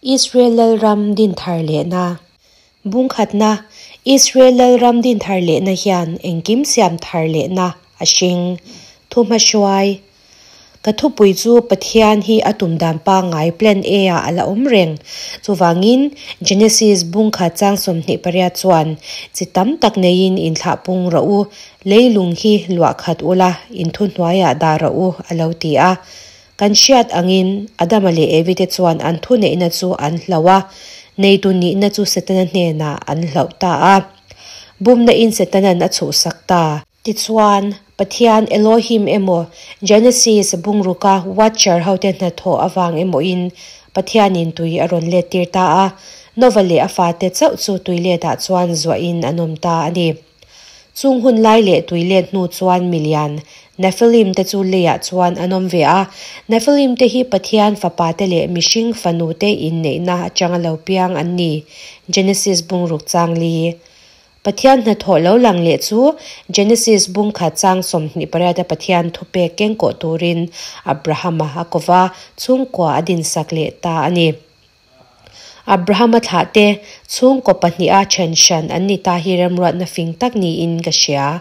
Israel Lalram din thar lehna. Bung khatna, Israel Lalram din thar lehna hian engkim siam thar lehna a hring. Thuhmahruai, Ka thupui chu Pathian hi a tum dan pangngai Plan A ah a la awm reng. Chuvangin, Genesis bung khat chang 28 chuan, Chi tam tak neiin inthlah pung rawh u, leilung hi luah khat ula, inthuhnuaiah dah rawh u, a lo ti a. Kan hriat angin, Adama leh Evi te chuan an thuneihna chu an hlauh a, neitu nihna chu Setana hnenah an hlauh ta a. Bumna in Setana'n a chhuhsak ta. Tichuan, Pathian Elohim emaw, Genesis bungruka Watcher hote hnathawh avang emawin Pathianin tui a rawn lettir ta a, Nova leh a fate chauh chu tuiletah chuan zuahin an awm ta a ni. Chung hun lai leh tui let hnu chuan milian Nephilim te chu leiah chuan an awm ve a. Nephilim te hi Pathian fapa te leh mihring fanu te inneihna atanga lo piang an ni. Genesis bungruk chang li. Pathian hnathawh lo lang leh chu Genesis bung khat chang 28 a Pathian thupek kengkawh turin Abrahama a kova chhungkua a dinsak leh ta a ni. Abrahama thlah te chhungkaw pahniha then hran an ni ta hi remruatna fing tak niin ka hria.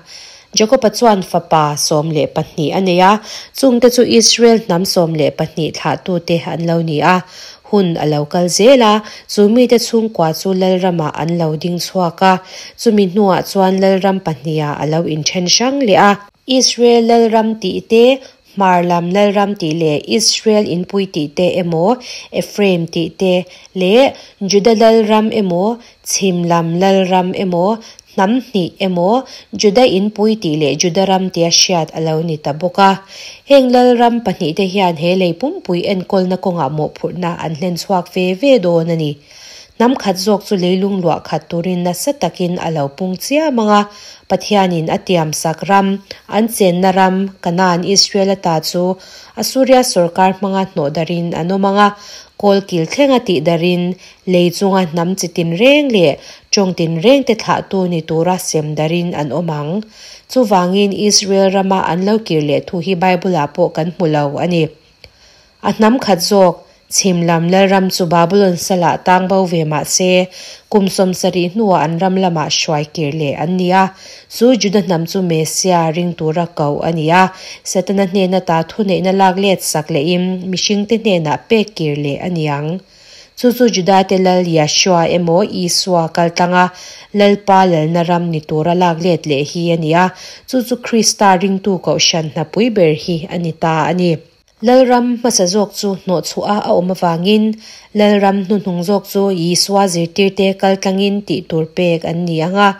Jakoba chuan fapa 12 a nei a, chungte chu Israel hnam 12 thlahtute an lo ni a. Hun a lo kal zel a, chu mite chhungkua chu Lalramah an lo ding chhuak a, chumi hnuah chuan Lalram pahniha a lo inthen hrang leh a. Israel Lalram tih te, Hmar lam Lalram tih leh Israel inpui tih te emaw, Ephraim tih te, leh Juda Lalram emaw, Chhim lam Lalram emaw, hnam hnih emaw, Juda inpui tih leh Juda ram tia hriat a lo ni ta bawk a. Heng Lalram pahnihte hian he lei pumpui enkawlna kawngah mawhphurhna an hlen chhuak ve ve dawn a ni. Hnam khat zawk chu leilung luah khat turin nasa takin a lo pung chiam ang a, Pathianin a tiamsak ram, an chenna ram, Kanaan Israel ata chu Assuria sawrkar hmanga hnawh darin an awm ang a, kawl kil thlenga tih darin lei chunga hnam chi tinreng leh tawng tinreng te thlahtu ni tura sem darin an awm ang. Chuvangin Israel rama an lo kir leh thu hi Bible-ah pawh kan hmu lo a ni. A hnam khat zawk, chhim lam Lalram chu Babulon salah tang bo ve mah se, kum 70 hnuah an ram lamah hruai kir leh an ni a. Chu Juda hnam chu Messiah ring tura koh a ni a. Setana hnena ta thuneihna lak let sak lehin mihringte hnenah pek kir leh a ni ang. Chu chu Judate Lal Yahshua emaw Isua kal tlanga Lalpa lalna ram ni tura lak let leh hi a ni a. Chu chu Krista ringtu kohhran hnapui ber hi a ni ta a ni. Lalram hmasa zawk chu hnawh chhuah a awm avangin Lalram hnuhnung zawk chu Isua zirtirte kal tlangin tih tur pek an ni ang a,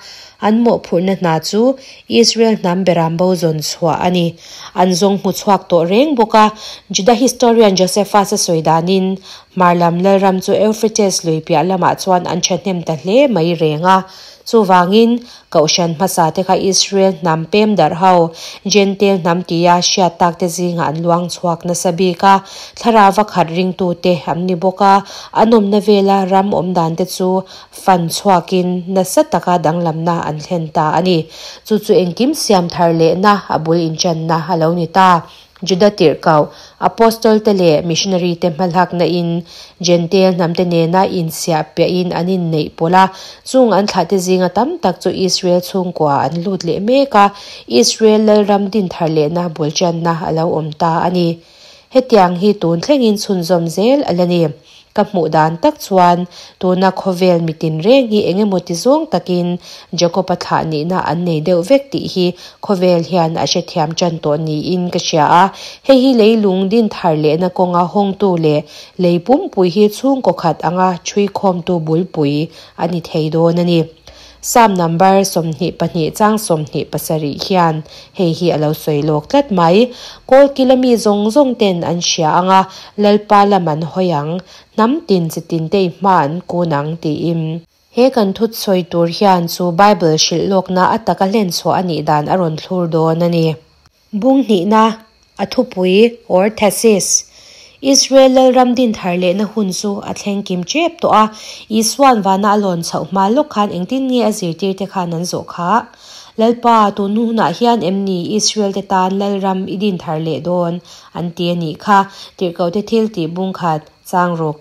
an mawhphurhna hna chu Israel hnam beram bo zawn chhuah a ni. An zawng hmu chhuak tawh reng bawk a, Juda historian Josephus a sawi danin Hmar lam Lalram chu Euphrates lui piah lamah chuan an thahnem ta hle mai reng a. Chuvangin, Kohhran hmasa te kha Israel hnam pem darh ho, Jentail hnam tia hriat tak te zingah an luang chhuak nasa bik a, thlarau a khat ringtu te an ni bawk a, an awmna vela ram awm dan te chu fan chhuakin nasa taka danglamna an thlen ta a ni. Chu chu engkim siam thar lehna a bul inchanna a lo ni ta. Juda tirhkoh, Apostol te leh missionary te hmalakna in Jentail hnam te nena insiah piahin an inneih pawlh a, chung an thlah te zinga tam tak chu Israel chhungkua an lut leh mek a, Israel Lalram din thar lehna bulchanna a lo awm ta a ni. Hetiang hi tun thlengin chhunzawm zel a la ni. Ka hmuh dan tak chuan tuna khawvel mitin reng hi eng emaw ti zawng takin Jacob-a thlah nihna an nei deuh vek tih hi khawvel hian a hrethiam tan tawh niin ka hria a. Hei hi leilung din thar lehna kawnga hawngtu leh lei pumpui hi chhungkaw khat anga ṭhui khawmtu bulpui a ni thei dawn a ni. Psalm number 22 chang 27 hian hei hi a lo sawi lawk tlat mai. Kawlkila mi zawng zawng ten an hria ang a, Lalpa lam an hawi ang, hnam tin chi tin te i hma an kun ang tiin. He kan thut sawi tur hian chu Bible hrilh lawkna a taka hlen chhuah a nih dan a rawn thlur dawn a ni. Bung hnihna, a thupui, or thesis, Israel Lalram din thar lehna hun chu a thleng kim tep tawh a, Isua'n vana a lawn chhoh hma lawk khan engtin nge a zirtirte khan an zawh kha? Lalpa, tun hunah hian em ni Israel te tan Lalram i din thar leh dawn? an ti a nih kha, tirhkohte thil tih bung khat, chang ruk.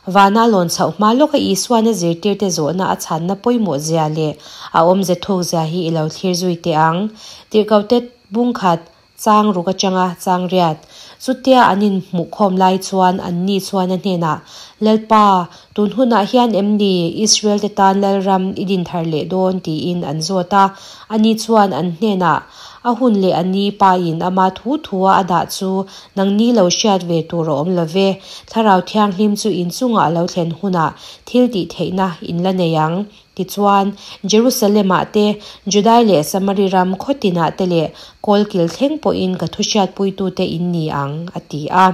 Vana lawn chhoh hma lawka Isuan a zirtirte zawhna a chhanna pawimawh zia leh a awmze thuk zia hi i lo thlir zui teh ang. Tirhkohte bung khat chang ruk atanga chang riat. Chutia an inhmuhkhawm lai chuan anni chuan a hnenah, Lalpa, tun hunah hian em ni Israel te tan Lalram i din thar leh dawn? tiin an zawt a. Ani chuan an hnenah, A hun leh a ni pain ama thu thua a dah chu nangni lo hriat ve tur a awm lo ve. Thlarau Thianghlim chu inchungah a lo thlen hunah thil tih theihna in la nei ang. Tichuan, Jerusalem-ah te, Judai leh Samari ram khaw tinah te leh kawlkil thleng pawhin ka thu hriatpuitute in ni ang, a ti a.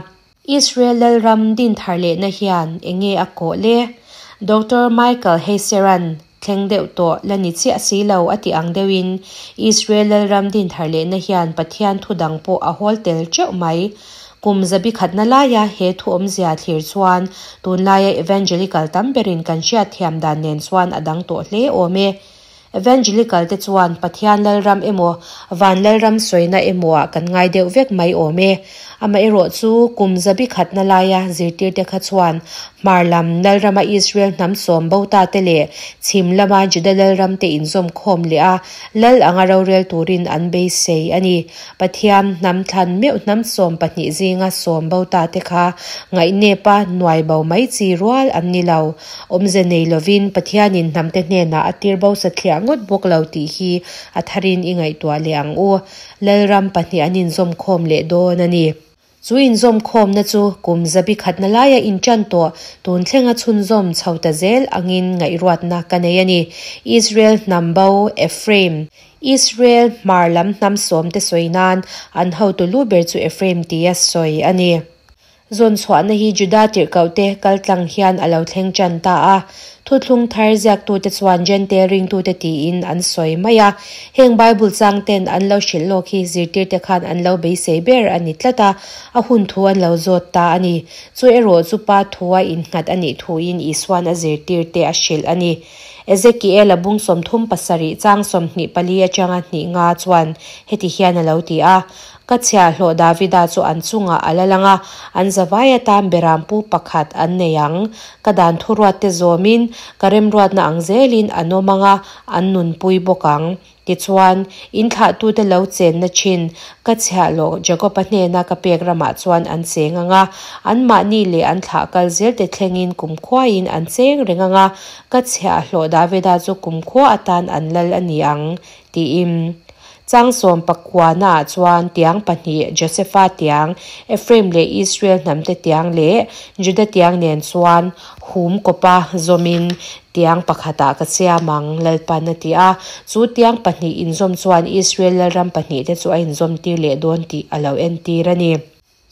Israel Lalram din thar lehna hian eng nge a kawh le? Doctor Michael Heiser-a'n thleng deuh tawh la ni chiah si lo a tih ang deuhin Israel Lalram din thar lehna hian Pathian thu dang pawh a hawl tel teuh mai. Kum zabi khatna laia he thu awmzia thlir chuan tunlaia Evangelical tam berin kan hriatthiam dan nen chuan a dang tawh hle awm e. Evangelical te chuan Pathian Lalram emaw Van Lalram sawina emaw ah kan ngai deuh vek mai awm e. Amaherawh chu kum zabi khatna laia zirtirte kha chuan hmar lam Lalrama Israel hnam sawm bo ta te leh chhim lama Juda Lalram te inzawm khawm leh a Lal anga rorel turin an beisei a ni. Pathian hnam thlan meuh hnam 12 zinga sawm bo ta te kha ngaihnepa nuai bo mai chi rual an ni lo. Awmze nei lovin Pathianin hnamte hnenah a tir bo sathliah ngawt bawk lo tih hi a tharin i ngaihtuah leh ang u. Lalram pahnih an inzawm khawm leh dawn a ni. Chu inzawm khawmna chu kum zabi khatna laia inṭan tawh tun thlenga chhunzawm chho ta zel angin ngaihruatna ka nei a ni. Israel hnam bo Ephraim, Israel hmar lam hnam sawmte sawi nan an hotu lu ber chu Ephraim tia sawi a ni. Zawn chhuahna hi Juda tirhkohte kaltlang hian a lo thleng tan ta a. Thuthlung thar ziaktute chuan Jentail ringtute tiin an sawi mai a. Heng Bible changten an lo hrilh lawk hi zirtirte khan an lo beisei ber a ni tlat a, a hun thu an lo zawt ta a ni. Chu erawh chu Pa thua innghat a nih thuin Isuan a zirtirte a hrilh a ni. Ezekiel-a bung 37 chang 24 atanga hnih nga chuan heti hian a lo ti a, Ka chhiahhlawh Davida chu an chungah a la lang a, an zavai atan berampu pakhat an nei ang. Ka dan thuruatte zawmin, ka remruatna ang zelin an awm ang a, an nunpui bawk ang. Tichuan, in thlahtute lo chenna thin, ka chhiahhlawh Jakoba hnena ka pek ramah chuan an cheng ang a, anmahni leh an thlah kal zelte thlengin kumkhuain an cheng reng ang a, ka chhiahhlawh Davida chu kumkhua atan an lal a ni ang, tiin. Chang sawmpakuana ah chuan tiang pahnih, Josefa tiang, Ephraim leh Israel hnamte tiang leh Juda tiang nen chuan hum kawpa zawmin tiang pakhatah ka siam ang, Lalpan a ti a. Chu tiang pahnih inzawm chuan Israel lalram pahnihte chu a inzawmtir leh dawn tih a lo entir a ni.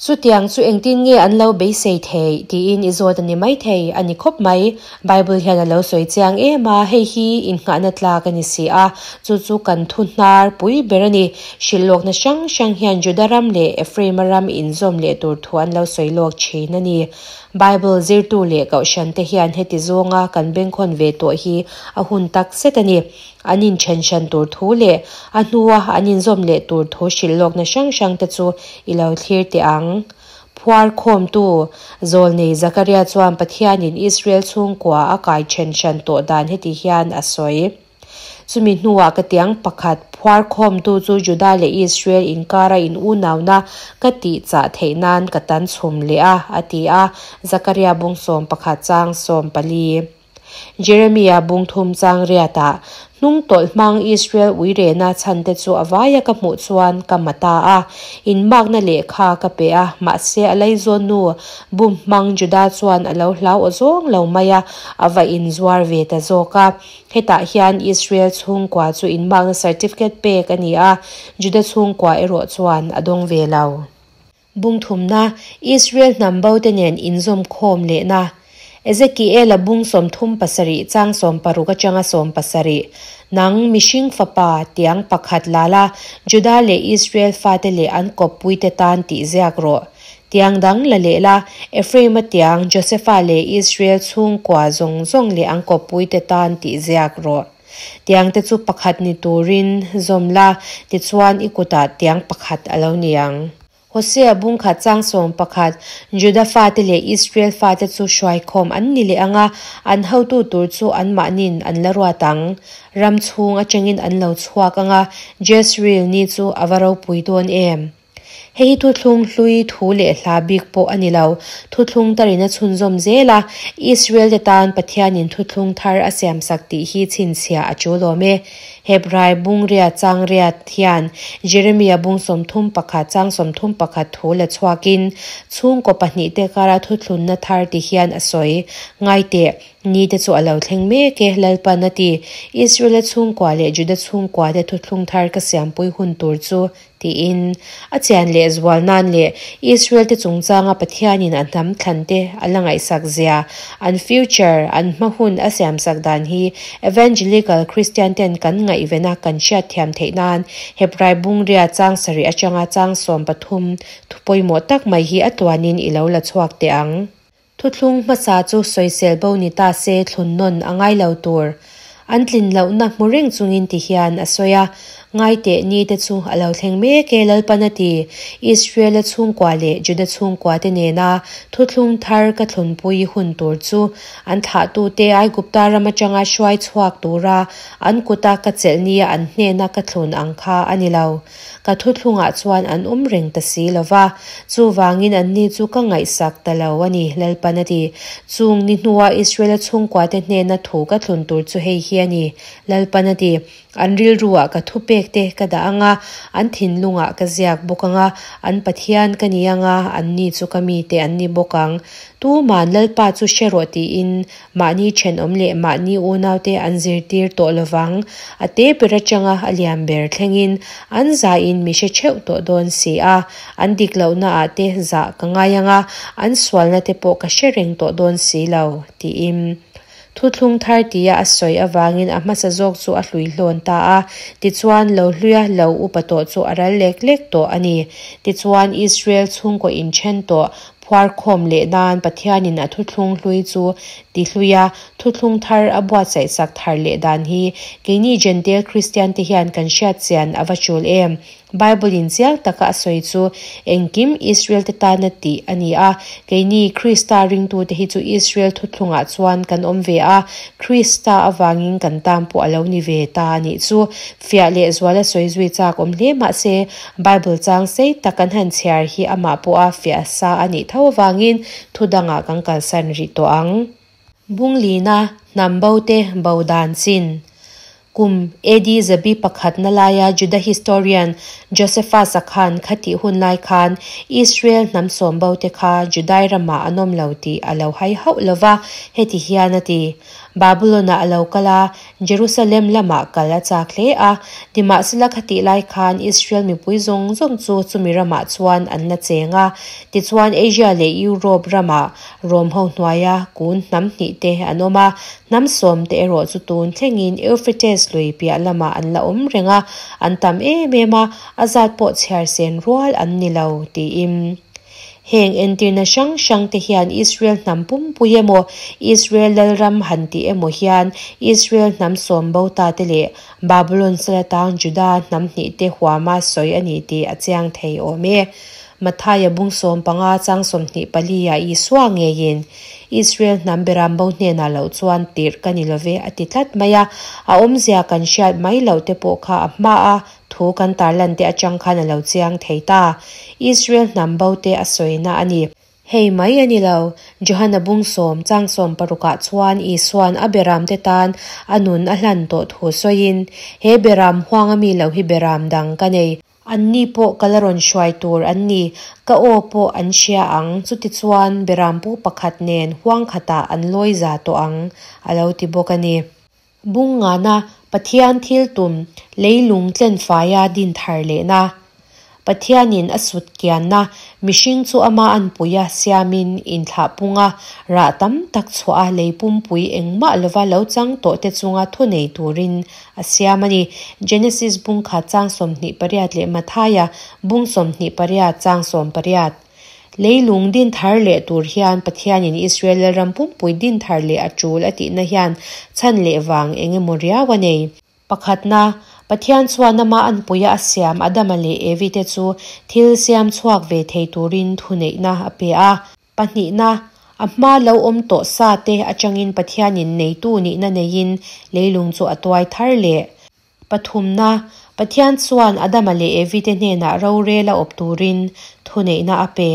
Chutiang chu engtin nge an lo beisei theih tiin i zawt a ni maithei a ni khawp mai. Bible hian a lo sawi chiang em a, hei hi innghahna tlak a ni si a, chu chu kan thu hnar pui ber a ni. Hrilhlawkna hrang hrang hian Juda ram leh Ephraim-a ram inzawm leh tur thu an lo sawi lawk thin a ni. Bible zirtu leh kohhrante hian heti zawnga kan bengkhawn ve tawh hi a hun tak zet a ni. An inthen hran tur thu leh a hnua an inzawm leh tur thu hrilh lawkna hrang hrang te chu i lo thlir teh ang. Phuar khawmtu Zawlnei Zakaria chuan Pathianin Israel chhungkua a kai then hran tawh dan heti hian a sawi. Chumi hnuah ka tiang pakhat phuar khawmtu chu Juda leh Israel inkara in unauna ka tih chah theih nan ka tan chhum leh a, a ti a, Zakaria bung 11 chang 14. Jeremia bung thum chang riatah, Hnung tawlh hmang Israel uirehna chhante chu a vaia ka hmuh chuan ka ma ta a, inmakna lehkha ka pe a, mahse a laizawn nu bum hmang Juda chuan a lo hlau aw zawng lo mai a, a va inzuar ve ta zawk a. Hetah hian Israel chhungkua chu inmakna certificate pek a ni a, Juda chhungkua erawh chuan a dawng ve lo. Bung thumna, Israel hnam bote nen inzawm khawm lehna. Ezekiel-a bung 37 chang 60 atanga 70, Nang, mihring fapa, tiang pakhat la la, Juda leh Israel fate leh an kawppuite tan tih ziak rawh. Tiang dang la leh la, Ephraim-a tiang, Josefa leh Israel chhungkua zawng zawng leh an kawppuite tan tih ziak rawh. Tiangte chu pakhat ni turin zawm la, tichuan i kutah tiang pakhat a lo ni ang. Hosea bung khat chang 11, Juda fate leh Israel fate chu hruaikhawm an ni leh ang a, an hotu tur chu anmahniin an la ruat ang. Ram chhung atangin an lo chhuak ang a, Jezreel ni chu a va ropui dawn em! Hei hi thuthlung hlui thu leh hla bik pawh a ni lo, thuthlung tarin a chhunzawm zel a, Israel te tan Pathianin thuthlung thar a siamsak tih hi chhinchhiah a tul awm e. Hebrai bung riat chang riat hian Jeremia bung 31 chang 31 thu la chhuakin chhungkaw pahnihte kara thuthlunna thar ti hian a sawi. Ngaiteh, ni te chu a lo thleng mek e, Lalpan a ti. Israela chhungkua leh Juda chhungkuate thuthlung thar ka siampui hun tur chu Tiin, a chian leh zual nan leh Israel te chungchanga Pathianin a hnam thlan te a la ngaihsak zia, an future, an hma hun a siamsak dan hi Evangelical Christian ten kan ngaihven a kan hriatthiam theih nan Hebrai bungria chang sarih atanga chang 13 thu pawimawh tak mai hi a tuanin i lo la chhuak teh ang. Thuthlung hmasa chu sawisel bo ni ta se thlun nawn a ngai lo tur. An tlin lohna hmu reng chungin ti hian a sawi a, Ngaiteh ni te chu a lo thleng mek e Lalpan a ti, Israela chhungkua leh Juda chhungkua te nena thuthlung thar ka thlunpui hun tur chu an thlahtute Aigupta ram atanga hruai chhuak tura an kuta ka chelh nia an hnena ka thlun ang kha a ni lo. Ka thuthlungah chuan an awm reng ta si lo va, chuvangin anni chu ka ngaihsak ta lo a ni, Lalpan a ti. Chung ni hnua Israela chhungkuate hnena thu ka thlun tur chu hei hi a ni, Lalpan a ti. An rilruah ka thupekte ka dah ang a, an thinlungah ka ziak bawk ang a, an Pathian ka ni ang a, anni chu ka mite an ni bawk ang. Tuman Lalpa chu hre rawh tiin Mahni thenawm leh mahni unaute an zirtir tawh lovang. A te ber atanga a lian ber thlengin an zahin mi hre theuh tawh dawn si a. An dik lohnaah te zah ka ngai ang a, an sualna te pawh ka hre reng tawh dawn si lo, tiin thuthlung thar tia a sawi avangin a hmasa zawk chu a hlui hlawn ta a. Tichuan, lo hluia lo upa tawh chu a ral lek lek tawh a ni. Tichuan, Israel chhungkaw inthen tawh Phuarkhawm leh nan Pathianin a thuthlung hlui chu ti hlui a, thuthlung thar a buatsaih sak thar leh dan hi keini Jentail Kristiante hian kan hriat chian a va tul em? Bible-in chiang taka a sawi chu engkim Israel-te tana tih a ni a, keini Krista ringtute hi chu Israel thuthlungah chuan kan awm ve a, Krista avangin kan tan pawh a lo ni ve ta a nih chu. Fiah leh zuala sawi zui chak awm hle mahse, Bible chang sei tak kan han chhiar hi amah pawha fiah sa a nih tho avangin thu dangah kan kalsan rih tawh ang. Bunglina hnam bo te bo dan chin. Kum AD zabi pakhatna laia Juda historian Josephus-a khan khatih hun lai khan Israel hnam sawm bo te kha Judai ramah an awm lo tih a lo hai hauh lova, heti hian a ti. Babylon-ah a lo kal a, Jerusalem lamah kal a chak hle a. Nimahsela khatih lai khan Israel mipui zawng zawng chu chumi ramah chuan an la cheng a. Tichuan Asia leh Europe ramah Rom ho hnuaia kun hnam hnih te an awm a, hnam sawm te erawh chu tun thlengin Euphrates lui piah lamah an la awm reng a, an tam em em a, a zat pawh chhiar sen rual an ni lo, tiin. Heng entirna hrang hrang te hian Israel hnam pumpui emaw, Israel lalram han tih emaw hian Israel hnam sawm bo ta te leh Babylon sal atang Juda hnam hnih te huama sawi a ni tih a chiang thei awm e. Mathaia bung 15 chang 24 ah Isua ngeiin Israel hnam beram bo hnenah loh chuan tirh ka ni love a ti tlat mai a, a awmzia kan hriat mai loh te pawh kha a hma a Thu kan tarlan te atang khan a lo chiang thei ta. Israel hnam bo te a sawina a ni. Hei mai a ni lo, Johana bung sawm chang sawm parukah chuan Isua'n a beram te tan a nun a hlan tawh thu sawiin, He beram huang a mi lo hi beram dang ka nei. Anni pawh ka la rawn hruai tur an ni, ka aw pawh an hria ang, chutichuan beram pu pakhat nen huang khatah an lawi za tawh ang, a lo ti bawk a ni. Bung ngana Pathian thil tum leilung tlenfaia din thar lehna. Pathianin a sut kianna mihring chu ama anpuia siamin inthlah punga rah tam tak chhuah a lei pumpui engmah lova lo chang tawh te chunga thunei turin a siam a ni. Genesis bung khat chang 28 leh Mathaia bung 28 chang 18. Leilung din thar leh tur hian Pathianin Israel lalram pumpui din thar leh a tul a tihna hian chhan leh vang eng emaw riau a nei. Pakhatna, Pathian chuan ama anpuia a siam Adama leh Evi te chu thil siam chhuak ve thei turin thuneihna a pe a. Pahnihna, a hmaa lo awm tawh sa te atangin Pathianin neitu nihna neiin leilung chu a tuai thar leh. Pathumna, Pathian chuan Adama leh Evi te hnenah rorel a awp turin thuneihna a pe.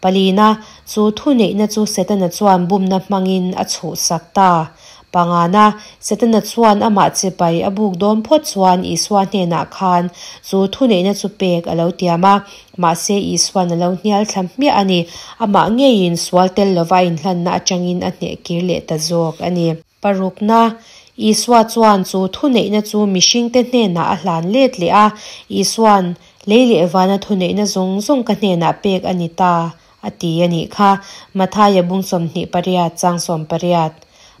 Palina, chu thuneihna chu Setana chuan bumna hmangin a chhuhsak ta. Pangana, Setana chuan amah chipai a buk dawn phawt chuan Isua hnenah khan chu thuneihna chu pek a lo tiam a, mahse Isuan a lo hnial thla hmiah a ni. Amah ngeiin sual tel lova a inhlanna atangin a hneh kir leh ta zawk a ni. Parukna, Isua chuan chu thuneihna chu mihringte hnenah a hlan let leh a, Isuan, Lei leh vana thuneihna zawng zawng ka hnenah pek a ni ta, a ti a nih kha, Mathaia bung 28 chang 18.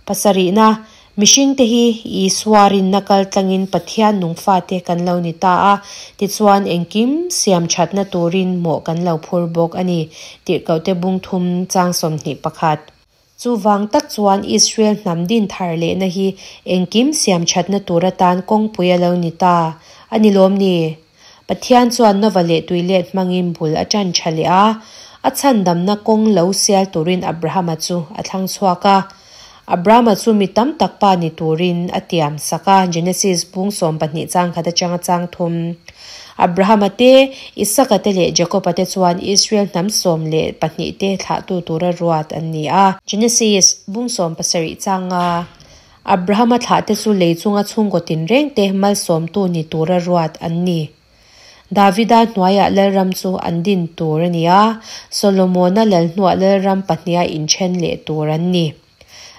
Pasarihna, Mihringte hi Isua rinna kal tlangin Pathian nung fate kan lo ni ta a, tichuan engkim siam thatna turin mawh kan lo phur bawk a ni, Tirhkohte bung thum chang 21. Chuvang tak chuan Israel hnam din thar lehna hi engkim siam thatna tur atan kawngpui a lo ni ta a ni lawm ni? Pathian chuan Nova leh tuilet hmangin bul a tan tha leh a, a chhandamna kawng lo sial turin Abrahama chu a thlang chhuak a. Abrahama chu mi tam tak pa ni turin a tiam sak a, Genesis bung 12 chang khat atanga chang thum. Abrahama te, Isaka te leh Jakoba te chuan Israel hnam 12 te thlahtu tura ruat an ni a. Genesis bung 17 chang nga. Abrahama thlah te chu lei chunga chhungkaw tinreng te malsawmtu ni tura ruat an ni. Davida hnuaiah lalram chu an din tur a ni a, Solomona lal hnuah lalram pahniha inthen leh tur an ni.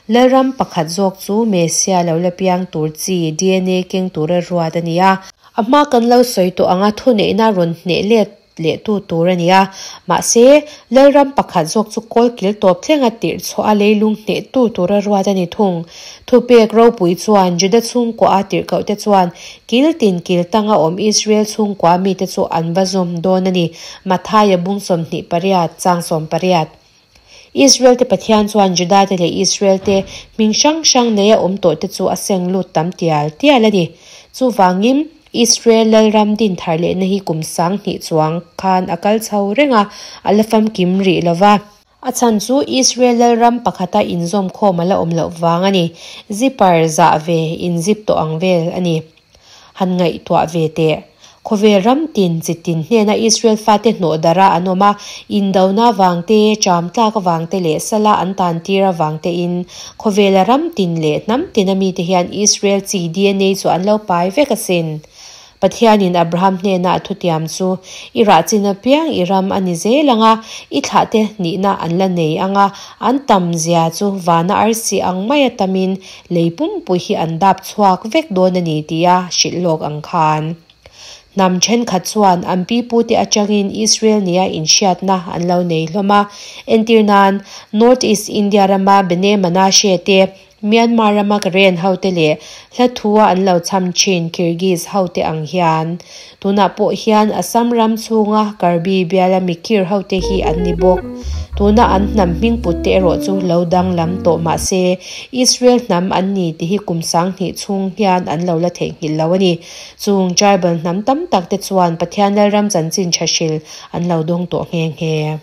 Lalram pakhat zawk chu Messia lo la piang tur chi DNA keng tura ruat a ni a. A hma kan lo sawi tawh anga thuneihna rawn hneh let lehtu tur a ni a. Mahse, lalram pakhat zawk chu kawlkil tawp thlenga tirh chhuah a leilung hnehtu tura ruat a ni thung. Thupek ropui chuan Juda chhungkua a tirhkohte chuan kil tin kil tanga awm Israel chhungkua mite chu an va zawm dawn a ni, Mathaia bung 28 chang 18. Israel te Pathian chuan Juda te leh Israel te hming hrang hrang neia awm tawh te chu a seng lut tam tial tial a ni. Chuvangin, Israel lalram din thar lehna hi kum 2000 chuang khan a kal chho reng a, a la famkim rih lo va. A chhan chu Israel lalram pakhata inzawm khawm a la awm loh vang a ni. Zipper zah ve inzip tawh ang vel a ni. Han ngaihtuah ve teh. Khawvel ram tin chi tin hnena Israel fate hnawh darh a an awm a, indona vang te, ṭam tlak avang te leh sala an tan tir avang tein khawvela ram tin leh hnam tina mite hian Israel chi DNA chu an lo pai vek asin. Pathianin Abraham hnena a thutiam chu, I rah chin apiang i ram a ni zel ang a, i thlahte nihna an la nei ang a, an tam zia chu vana arsi ang maia tamin lei pumpui hi an dap chhuak vek dawn a ni tia hrilh lawk ang khan. Hnam thenkhat chuan an pipute atangin Israel nia inhriatna an lo nei hlawm a. Entir nan, North East India rama Bene Manashe te, Myanmar rama Karen ho te leh hla thua an lo cham thin Kyrgyz ho te ang hian. Tunah pawh hian Assam ram chhunga Karbi biala Mikir ho te hi an ni bawk. Tuna an hnam hming put te erawh chu lo danglam tawh mahse, Israel hnam an ni tih hi kum 2000 chhung hian an lo la theihnghilh lo a ni. Chung tribal hnam tam tak te chuan Pathian lalram chanchin tha hril an lo dawng tawh nghe nghe.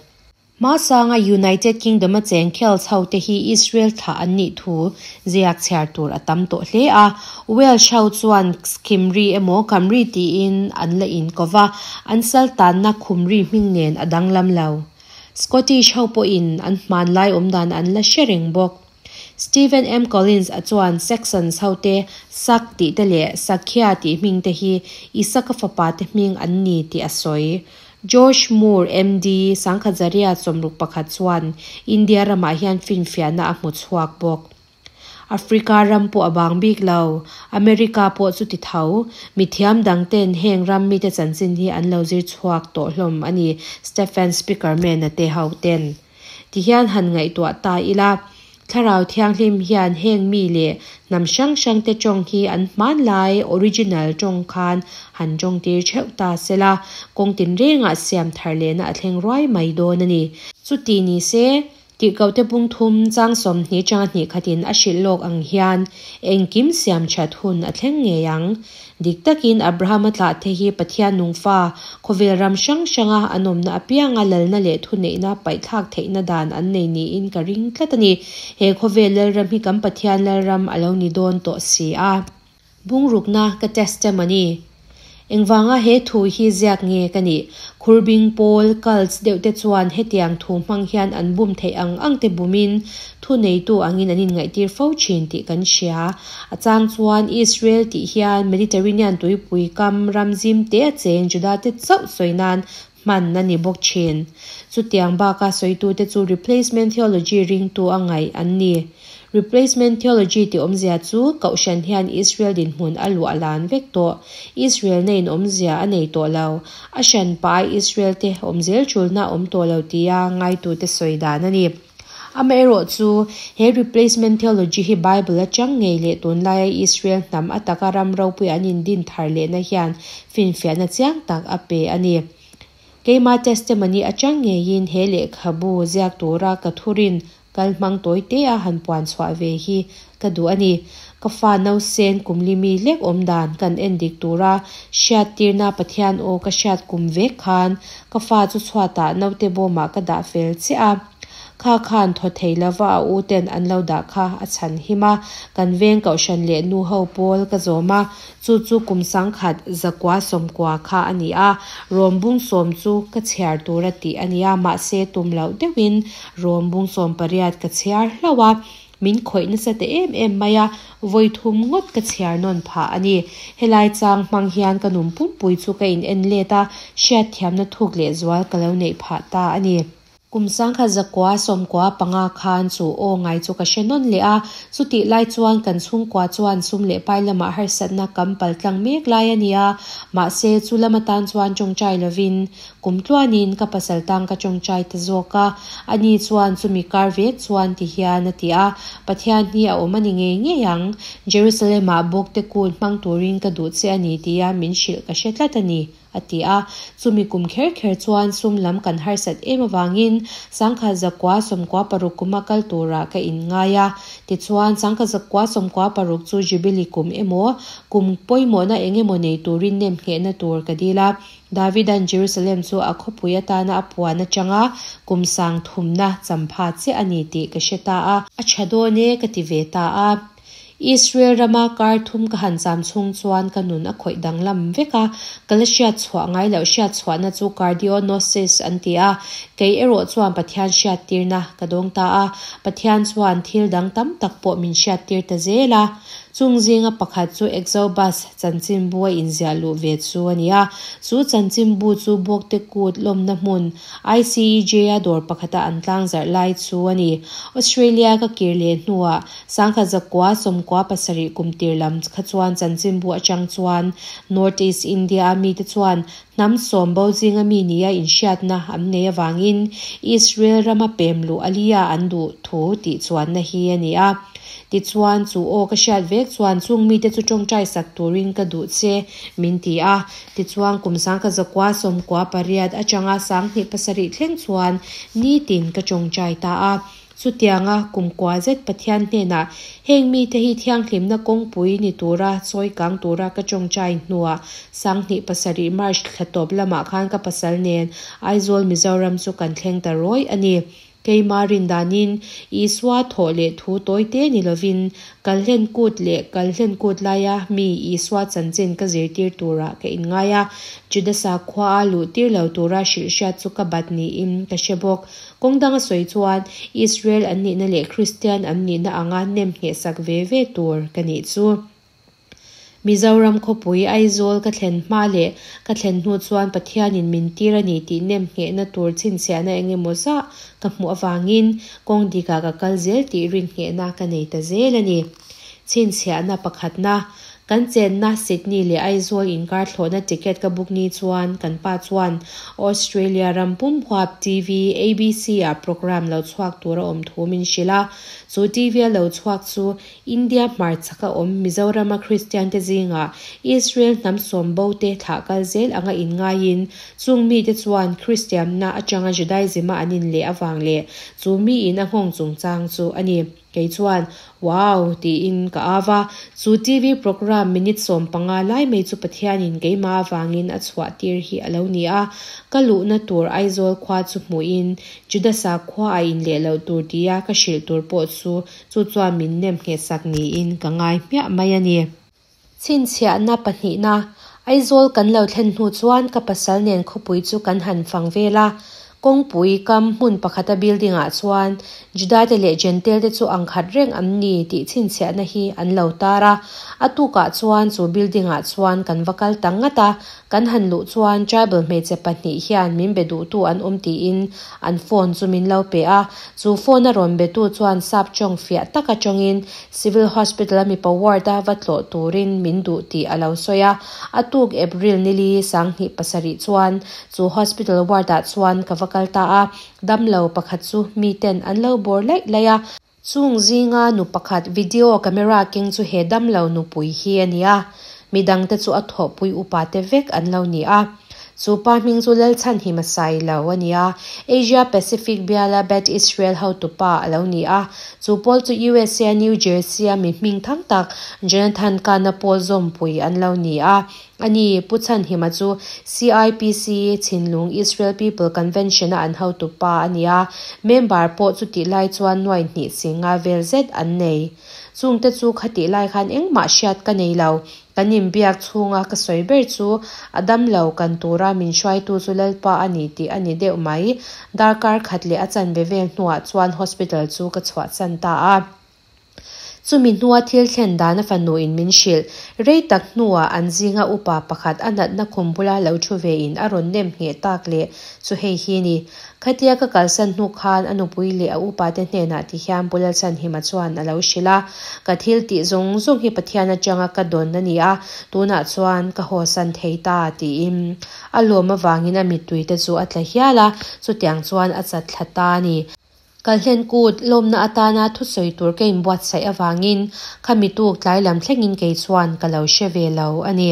Hmasanga United Kingdom a cheng Celts ho te hi Israel thlah an nih thu ziak chhiar tur a tam tawh hle a. Welsh ho chuan Cymry emaw Cymry tiin an la inkawp a, an sal tanna Khumri hming nen a danglam lo. Scottish ho pawhin an hmanlai awmdan an la hre reng bawk. Stephen M. Collins a chuan Saxons ho te Sak tih te leh Sakhia tih hming te hi Isaka fapa te hming an ni tih a sawi. George Moore, MD, 1961 chuan India ramah hian finfiahna a hmu chhuak bawk. Africa ram pawh a bang bik lo, America pawh chu ti tho. Mithiam dang ten heng ram mite chanchin hi an lo zir chhuak tawh hlawm a ni, Stephen Spickerman a te ho ten. Tihian han ngaihtuah ta ila, Thlarau Thianghlim hian heng mi leh hnam hrang hrang te tawng hi an hmanlai original tawng khan han tawng tir theuh ta sela, kawng tinrengah siam thar lehna a thleng ruai mai dawn a ni. Chuti ni se, Tirhkohte bung thum chang 20 atanga hnih khatin a hrilh lawk ang hian engkim siam that hun a thleng ngei ang. Dik takin Abrahama tlahte hi Pathian nungfa, khawvel ram hrang hranga an awmna apianga lalna leh thuneihna paihthlak theihna dan an nei niin ka ring tlat a ni. He khawvel lalram hi kan Pathian lalram a lo ni dawn tawh si a. Bungrukna ka testimony. Engvanga he thu hi ziak nge ka nih? Khurbing pawl, cults, deuh te chuan hetiang thu hmang hian an bum theih ang ang te bumin thuneitu angin an inngaihtir fo thin tih kan hria. A chang chuan Israel tih hian Mediterranean tuipui kam ram zim te a cheng Juda te chauh sawi nan hman a ni bawk thin. Chutiang baka sawitute chu Replacement Theology ringtu a ngaih an ni. Replacement Theology tih awmzia chu Kohhran hian Israel dinhmun a luah lan vek tawh. Israel na in awmzia a nei tawh lo. A hran pah a Israel te awm zel tulna a awm tawh lo tia ngaitute sawi dan a ni. Amaherawhchu, he Replacement Theology hi Bible atang ngei leh tunlaia Israel hnam a taka ram ropui an indin thar lehna hian finfiahna chiang tak a pe a ni. Keima testimony atang ngeiin he lehkhabu ziak tura ka thurin kal hmang tawi te a han puan chhuah ve hi ka duh a ni. Ka fa nausen kum limi lek awm dan kan en dik tura hriattirna Pathian aw ka hriat kum vek khan ka fa chu chhuatah naute bawmah ka dah fel chiah a. Kha khan thaw thei lova a u ten an lo dah kha a chhan him a, kan veng kohhran leh nu ho pawl ka zawm a, chu chu kum 1000 190 kha a ni a, Rom bung 10 chu ka chhiar tura tih a ni a, mahse tum loh deuhin Rom bung 18 ka chhiar hlauh a, min khawih nasa ta em em mai a, vawi thum ngawt ka chhiar nawn phah a ni. Helai chang hmang hian ka nun pumpui chu ka in en let a, hriatthiamna thuk leh zual ka lo neih phah ta a ni. Kum 1995 khan chu aw ngai chu ka hre nawn leh a, chutih lai chuan kan chhungkua chuan sum leh pai lamah harsatna kam paltlang mek lai a ni a, mahse chu lam atan chuan tawngtai lovin kum tluanin ka pasal tang ka tawngtai ta zawk a, ani chuan chumi kar vek chuan ti hian a ti a, Pathian hi a awm a ni ngei ngei ang, Jerusalem-ah bawkte kut hmang turin ka duh che a ni tia min hrilh ka hre tlat a ni. a ti a. Chumi kum kher kher chuan sum lam kan harsat em avangin 1996 kuma kal turah ka inngai a. Tichuan, 1996 chu Jubilee kum emaw, kum pawimawhna eng emaw nei turin nem nghehna tur ka dil a. Davidan Jerusalem chu a khawpui atana a puan atanga kum sang thumna champha chiah a ni tih ka hre ta a. A tha dawn e ka ti ve ta a. Israel rama kar thum ka han cham chhung chuan ka nun a khawih danglam vek a, ka la hriat chhuah ngai loh hriat chhuahna chu cardionosis an ti a, kei erawh chuan Pathian hriattirna ka dawng ta a, Pathian chuan thil dang tam tak pawh min hriattir ta zel a. Chung zinga pakhat chu Exobus chanchinbu a inziah luh ve chu a ni a, chu chanchinbu chu Bawkte Kut lawmna hmun ICEJ-a dawr pakhata an tlangzarh lai chu a ni. Australia ka kir leh hnuah 1997 kum tir lam kha chuan chanchinbu atang chuan North East India-a mite chuan hnam sawm bo zinga mi nia inhriatna an nei avangin Israel rama pem luh Aliyah an duh thu tih chuanna hi a ni a. Tichuan, chu aw ka hriat vek chuan chung mite chu tawngtai sak turin ka duh che, min ti a. Tichuan, kum 1998 atanga 2007 thleng chuan nitin ka tawngtai ta a. Chutianga kum kua zet Pathian hnenah heng mite hi thianghlimna kawngpui ni tura chawi kang tura ka tawngtai hnuah 2007 March thla tawp lamah khan ka pasal nen Aizawl Mizoram chu kan thleng ta rawih a ni. Keima rin danin Isua thawh leh thu tawite ni lovin Kalhlen kut leh Kalhlen kut laia mi Isua chanchin ka zirtir turah ka inngai a, Juda sakhua a luhtir lo tura hrilhhriat chu ka bat niin ka hre bawk. Kawng danga sawi chuan Israel an nihna leh Kristian an nihna anga nem nghehsak ve ve tur ka nih chu. Mizoram khawpui Aizawl ka thlen hma leh ka thlen hnu chuan Pathianin min tir a ni tih nem nghehna tur chhinchhiahna eng emaw zah ka hmuh avangin kawng dikah ka kal zel tih rin nghehna ka nei ta zel a ni. Chhinchhiahna pakhatna. Kan chenna Sydney leh Aizawl inkar thlawhna ticket ka book ni chuan kan pa chuan Australia ram pum huap TV, ABC, ah programme lo chhuak tur a awm thu min hrilh a. Chu TV a lo chhuak chu India hmarchhaka awm Mizorama Kristiante zingah Israel hnam sawm bo te thlah kal zel anga inngaiin chung mite chuan Kristianna atanga Judaism-a an inleh avang leh chu miin a nghawng chungchang chu a ni. Kei chuan, Wow! tiin ka au va. Chu TV programme minute 15 lai mai chu Pathianin keimah avangin a chhuah tir hi a lo ni a. Ka luhna tur Aizawl khua chu hmuhin Juda sakhua a inleh loh tur tia ka hrilh tur pawh chu chu chuan min nem ngheh sak niin ka ngai hmiah mai a ni. Chhinchhiahna pahnihna, Aizawl kan lo thlen hnu chuan ka pasal nen khawpui chu kan han fang vel a. Kawngpui kam hmun pakhata building ah chuan Judate leh Jentail te chu ang khat reng an ni tih chhinchhiahna hi an lo tar a. A tukah chuan chu building ah chuan kan va kal ta ngat a. Kan han luh chuan tribal hmeichhe pahnih hian min be duhtu an awm tiin an phone chu min lo pe a. Chu phone a rawn betu chuan sap tawng fiah taka tawngin Civil Hospital a mipa ward a va tlawh turin min duh tih a lo sawi a. A tuk April nili sanghnih pasarih chuan chu hospital ward ah chuan ka va kal ta a. Damlo pakhat chu miten an lo bawr laih laih a. Chung zinga nu pakhat video camera keng chu he damlo nupui hi a ni a, midangte chu a thawhpui upa te vek an lo ni a. Chu pa hming chu Lalchhanhima Sailo a ni a, Asia Pacific biala Beth Israel hotupa a lo ni a. Chu pawl chu USA New Jersey a mi hming thang tak Jonathan Kahn-a pawl zawmpui an lo ni a. A ni, Pu Chhanhima chu CIPC, Chhinlung Israel People Convention-a an hotu pa a ni a, member pawh chutih lai chuan nuai hnih singa vel zet an nei. Chungte chu khatih lai khan engmah hriat ka nei lo. Kan inbiak chhunga ka sawi ber chu a dam lo kan tura min hruaitu chu Lalpa a ni tih a ni deuh mai. Darkar khat leh a chanve vel hnuah chuan hospital chu ka chhuahsan ta a. Chumi hnua thil thlen dan a fanuin min hrilh. Rei tak hnuah an zinga upa pakhat a natna khum bula lo thu vein a rawn nem ngheh tak leh chu hei hi ni. Khatia ka kalsan hnu khan a nupui leh a upate hnenah ti hian Pu Lalchhanhima chuan a lo hrilh a, Ka thil tih zawng zawng hi Pathian atanga ka dawn a ni a, tunah chuan ka hawsan thei ta tiin a lawm avangin a mittui te chu a tla hial a, chutiang chuan a chat thla ta a ni. Kalhlen kut lawmna atana thusawi tur ka inbuatsaih avangin khami tuk tlai lam thlengin kei chuan ka lo hre ve lo a ni.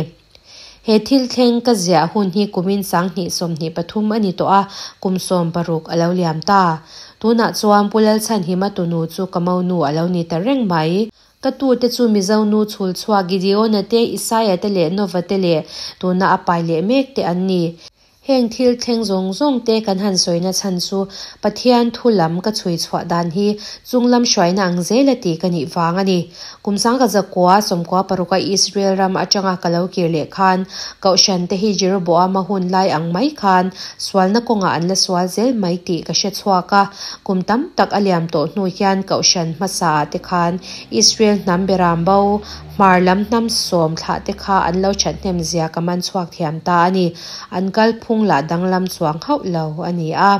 He thil thleng ka ziah hun hi kumin sanghnih 23 a ni tawh a, kum 16 a lo liam ta. Tunah chuan Pu Lalchhanhima tunu chu ka monu a lo ni ta reng mai. Ka tute chu Mizo nu chhul chhuak Gideona te, Isaia te leh Nova te leh tuna a pai leh mek te an ni. Heng thil thleng zawng zawng te kan han sawina chhan chu Pathian thu lam ka chhui chhuah dan hi chunglam hruaina ang zel a ti ka nih vang a ni. Kum sangka zakua 96 a Israel ram atanga ka lo kir leh khan Kohhran te hi Jeroboama hun lai ang mai khan sualna kawngah an la sual zel mai tih ka hre chhuak a. Kum tam tak a liam tawh hnu hian Kohhran hmasa ah te khan Israel hnam beram bo Hmar lam hnam sawm thlah te kha an lo thathnem zia ka man chhuak thiam ta a ni. An kalphung lah danglam chuang hauh lo a ni a.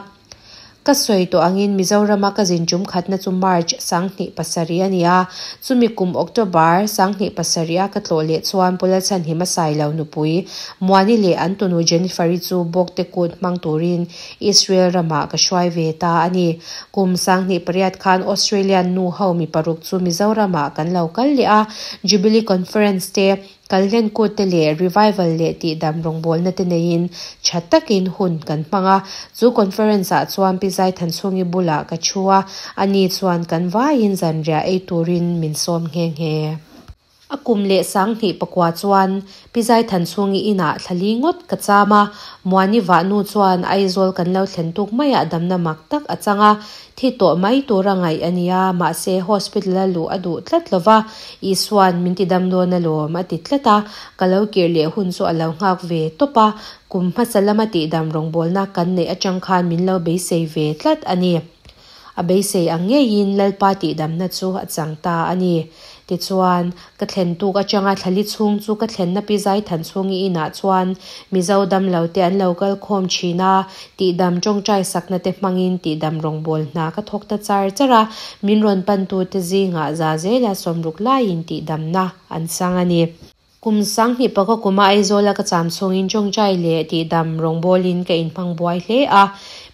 Ka sawi tawh angin Mizorama ka zin tum khatna chu March 2007 a ni a. Chumi kum October 2007 a ka tlawh leh chuan Pu Lalchhanhima Sailo nupui Muani leh an tunu Jennifer-i chu Bawkte kut hmang turin Israel ramah ka hruai ve ta a ni. Kum 2008 khan Australian nu ho mi paruk chu Mizoramah kan lo kal leh a, Jubilee Conference te, Kalhlen kut te leh Revival leh tihdam rawngbawlna te neiin tha takin hun kan hmang a. Chu conference ah chuan Pi Zaithanchhungi bulah ka thu a, ani chuan kan vaiin zanriah ei turin min sawm nghe nghe. A kum leh 2009 chuan Pi Zaithanchhungi inah thla li ngawt ka cham a, Muani vahnu chuan Aizawl kan lo thlen tuk maiah damna mak tak a chang a, thi tawh mai tura ngaih a nia, mahse hospital-a luh a duh tlat lo va, Isua'n min ti dam dawn alawm a ti tlat a, ka lo kir leh hun chu a lo nghak ve tawp a, kum hmasa lama tihdam rawngbawlna kan neih atang khan min lo beisei ve tlat a ni. A beisei ang ngeiin Lalpa tihdamna chu a chang ta a ni. Tichuan, ka thlen tuk atanga thlali chhung chu ka thlenna Pi Zaithanchhungi inah chuan Mizo damlo te an lo kal khawm thin a, tihdam tawngtai sakna te hmangin tihdam rawngbâwl hna ka thawk ta char char a, min rawn pantute zingah za zela sawmruk laiin tihdamna an chang a ni. Kum 2005 kuma Aizawla ka cham chhungin tawngtai leh tihdam rawngbawlin ka inhmang buai hle a.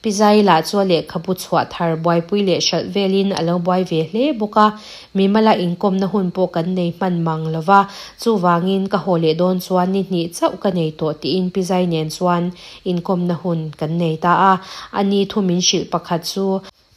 Pi Zai lah chu a lehkhabu chhuah thar buaipui leh hralh velin a lo buai ve hle bawk a. Mimala inkawmna hun pawh kan nei hman mang lo va, chuvangin ka haw leh dawn chuan ni hnih chauh ka nei tawh tiin Pi Zai nen chuan inkawmna hun kan nei ta a. A ni thu min hrilh pakhat chu,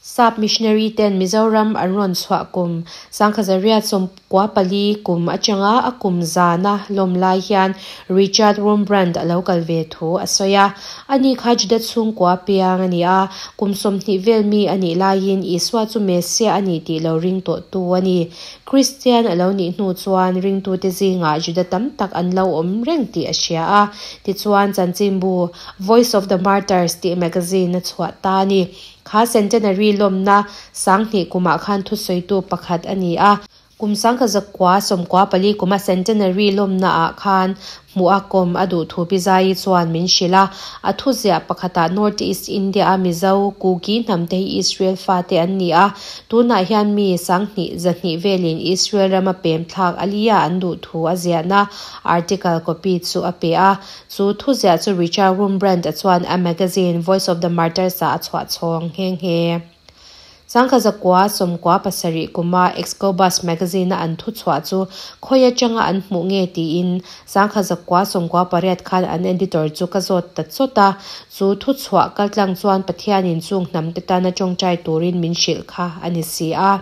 Sap missionary ten Mizoram an rawn chhuah kum 1894 kum atanga a kum zana lawm lai hian Richard Wurmbrand a lo kal ve thu a sawi a. Ani kha Juda chhungkua piang a ni a, kum 20 vel mi a nih laiin Isua chu Messiah a ni tih lo ring tawhtu a ni. Kristian a lo nih hnu chuan ringtute zingah Juda tam tak an lo awm reng tih a hria a. Tichuan chanchinbu Voice of the Martyrs tih magazine a chhuah ta a ni. Kha Centenary lawmna 2000 kumah khan thusawitu pakhat a ni a. Kum 1994 kuma Centenary lawmnaah khan hmuh a kawm a duh thu Pi Zaii chuan min hrilh a. A thuziah pakhatah North East India a Mizo, Kuki hnamte hi Israel fate an ni a. Tunah hian mi 2,200 velin Israel rama pem thlak Aliyah an duh thu a ziahna article copy chu a pe a. Chu thuziah chu Richard Wurmbrand-a chuan a magazine Voice of the Martyrs-ah a chhuah chhawng nghe nghe. 1997 kuma Excobus magazine-a an thuchhuah chu khawi atanga an hmuh nge tiin 1998 khan an editor chu ka zawt ta chawt a. Chu thuchhuah kaltlang chuan Pathianin chung hnamte tana tawngtai turin min hrilh kha a ni si a.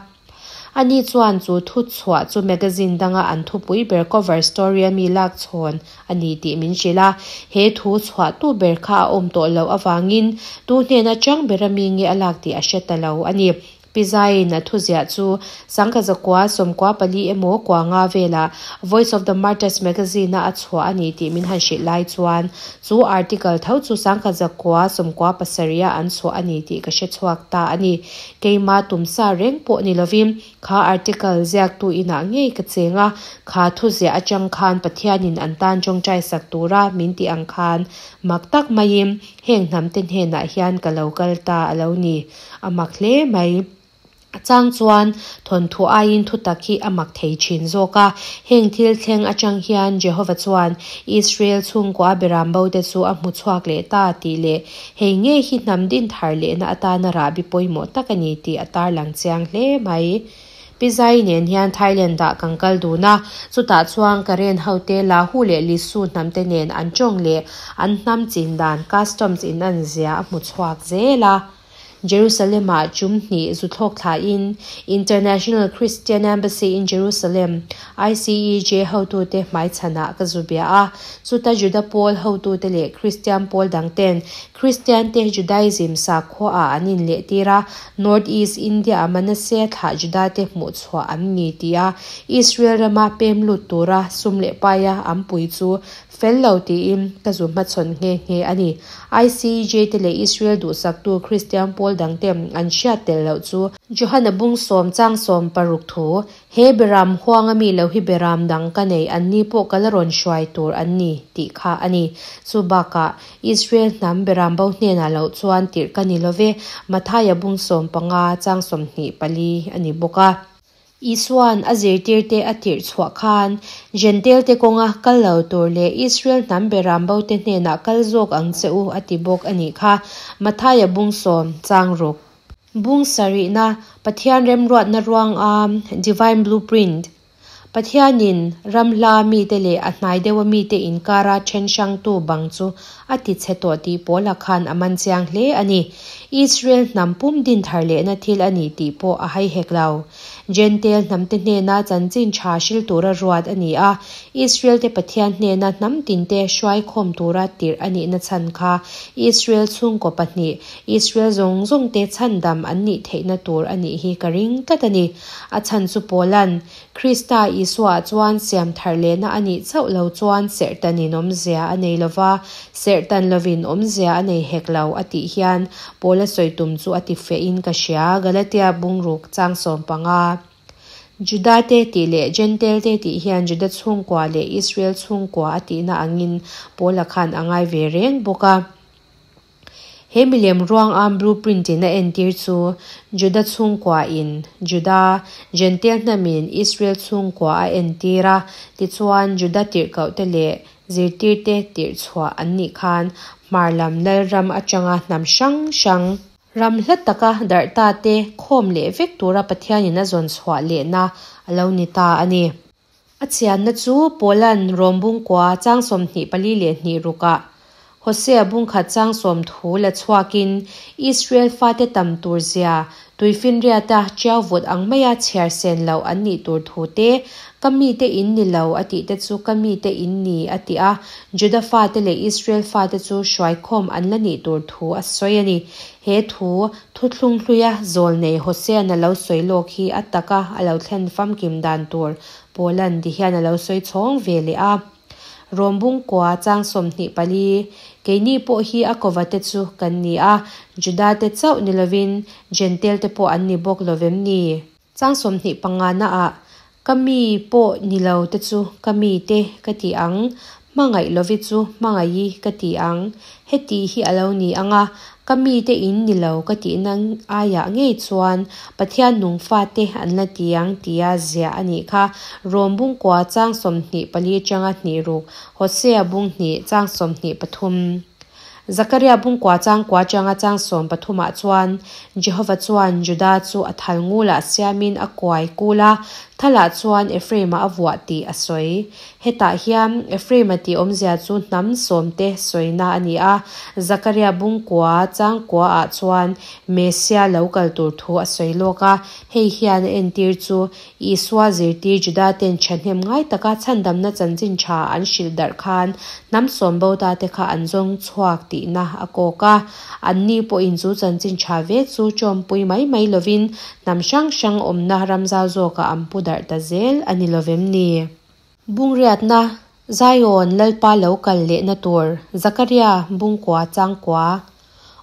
Ani chuan chu thuchhuah chu magazine danga an thupui ber cover story a mi lak chhawn a ni tih min hrilh a. He thu chhuah tu ber kha a awm tawh loh avangin tu hnena chang bera mi nge a lak tih a hre ta lo a ni. Pi Zaiin a thuziah chu 1994 emaw kuanga velah Voice of the Martyrs magazine-a a chhuah a ni tih min han hrilh lai chuan chu article tho chu 1997-a an chhuah a ni tih ka hre chhuak ta a ni. Keima tumsa reng pawh ni lovin kha article ziaktu inah ngei ka cheng a, kha thuziah atang khan Pathianin an tan tawngtai sak tura min ti ang khan mak tak maiin heng hnamte hnenah hian ka lo kal ta a lo ni. A mak hle mai. A chang chuan thawnthu aiin thutak hi a mak thei thin zawk a. Heng thil thleng atang hian Jehova chuan Israel chhungkua beram bo te chu a hmu chhuak leh ta tih leh hei nge hi hnam din thar lehna atana rahbi pawimawh tak a ni tih a tarlang chiang hle mai. Pi Zai nen hian Thailand-ah kan kal dun a, chutah chuan Karen hote Lahu leh Lisu hnamte nen an tawng leh an hnam chin dan customs in an zia a hmu chhuak zel a. Jerusalem-ah tum hnih zu thlawk thlain International Christian Embassy in Jerusalem, ICEJ hotute hmaichhanah ka zu bia a. Chuta Juda pawl hotute leh Christian pawl dangten Christian te Judaism sakhuaah an inlehtir a, North East India-a Manasseh thlah Juda te hmuh chhuah an ni ti a, Israel rama pem lut tura sum leh paia an pui chu fel lo tiin ka zu hmachhawn nghe nghe a ni. ICEJ te leh Israel duhsaktu Kristian pawl dangte an hriat tel loh chu Johana bung 10 chang 16 thu, He beram huanga mi lo hi beram dang ka nei, anni pawh ka la rawn hruai tur an ni, tih kha a ni. Chu bakah Israel hnam beram bo hnenah loh chuan tirh ka ni love, Mathaia bung 15 chang 24 a ni bawk a. Isuan a zirtirte a tirh chhuah khan Jentail-te kawnga kal lo tur leh Israel hnam beram bote hnenah kal zawk ang che u a ti bawk a nih kha, Mathaia bung 10 chang 6. Bung sarihna, Pathian remruatna ruangam, Divine Blueprint. Pathianin ram hla mite leh a hnai deuha mite inkara then hrangtu bang chu a ti chhe tawh tih Paula khan a man chiang hle a ni. Israel hnam pum din thar lehna thil a ni tih pawh a hai hek lo. Jentail hnamte hnena chanchin tha hril tura ruat a ni a, Israel te Pathian hnena hnam tinte hruai khawm tura tirh a nihna chhan kha Israel chhungkaw pahnih, Israel zawng zawng te chhandam an nih theihna tur a nih hi ka ring tlat a ni. A chhan chu Paulan, Krista Isuaah chuan siam thar lehna a nih chauh lo chuan serhtanin awmzia a nei lova, serhtan lovin awmzia a nei hek lo a tih hian Paula sawi tum chu a ti fehin ka hria, Galatia bung 6 chang 15. Juda te tih leh Jentail te tih hian Juda chhungkua leh Israel chhungkua a tihna angin Paula khan a ngai ve reng bawk a. He milem ruangam blueprint in a entir chu Juda chhungkua in Juda, Jentail hnamin Israel chhungkua a entir a, tichuan Juda tirhkohte leh zirtirte tirhchhuah an nih khan hmar lam lalram atanga hnam hrang hrang, ram hla taka darh ta te khawm leh vek tura Pathianin a zawn chhuah lehna a lo ni ta a ni. A chianna chu Paula'n Rom bungkua chang 24 leh 2 rukah Hosea bungkhat chang sawm thu la chhuakin Israel fate tam tur zia tuifinriata tiau vut ang maia chhiar sen loh an nih tur thu te, Ka mite in ni lo a tih te chu ka mite in ni a ti a, Juda fate leh Israel fate chu hruaikhawm an la nih tur thu a sawi a ni. He thu Thuthlung hluia zawlnei Hosea'n a lo sawi lawk hi a taka a lo thlen famkim dan tur Paula'n ti hian a lo sawi chhawng ve leh a. Rom bungkua chang 24, Keini pawh hi a kova te chu kan ni a, Juda te chauh ni lovin Jentail te pawh an ni bawk lovem ni? Chang 25 naah, Ka mi pawh ni lo te chu ka mi te ka ti ang, hmangaih lovi chu hmangaihi ka ti ang. Heti hi a lo ni ang a, ka mi te in ni lo ka tihna aiah ngei chuan Pathian nung fate an la ti ang tia ziah a nih kha. Rom bungkua chang 24 atanga hnih ruk, Hosea bung hnih chang 23. Zakaria bungkua chang kua atanga chang 13 ah chuan, Jehova chuan Juda chu a thal ngulah siamin a kuai kul a, thalah chuan Ephraima a vuah tih a sawi. Hetah hian Ephraima tih awmzia chu hnam sawmte sawina a ni a, Zakaria bungkua chang kua ah chuan Messia lo kal tur thu a sawi lawk a, hei hian a entir chu Isua zirtir Judaten thahnem ngai taka chhandamna chanchin tha an hrilh darh khan hnam sawm bo tate kha an zawng chhuak tihna a kawk a. Anni pawhin chu chanchin tha vek chu tawmpui mai mai lovin hnam hrang hrang awmna ram zau zawkah an pu darh ta zel a ni lovem ni? Bungriatna, Zion Lalpa lo kal lehna tur, Zakaria bungkua changkua.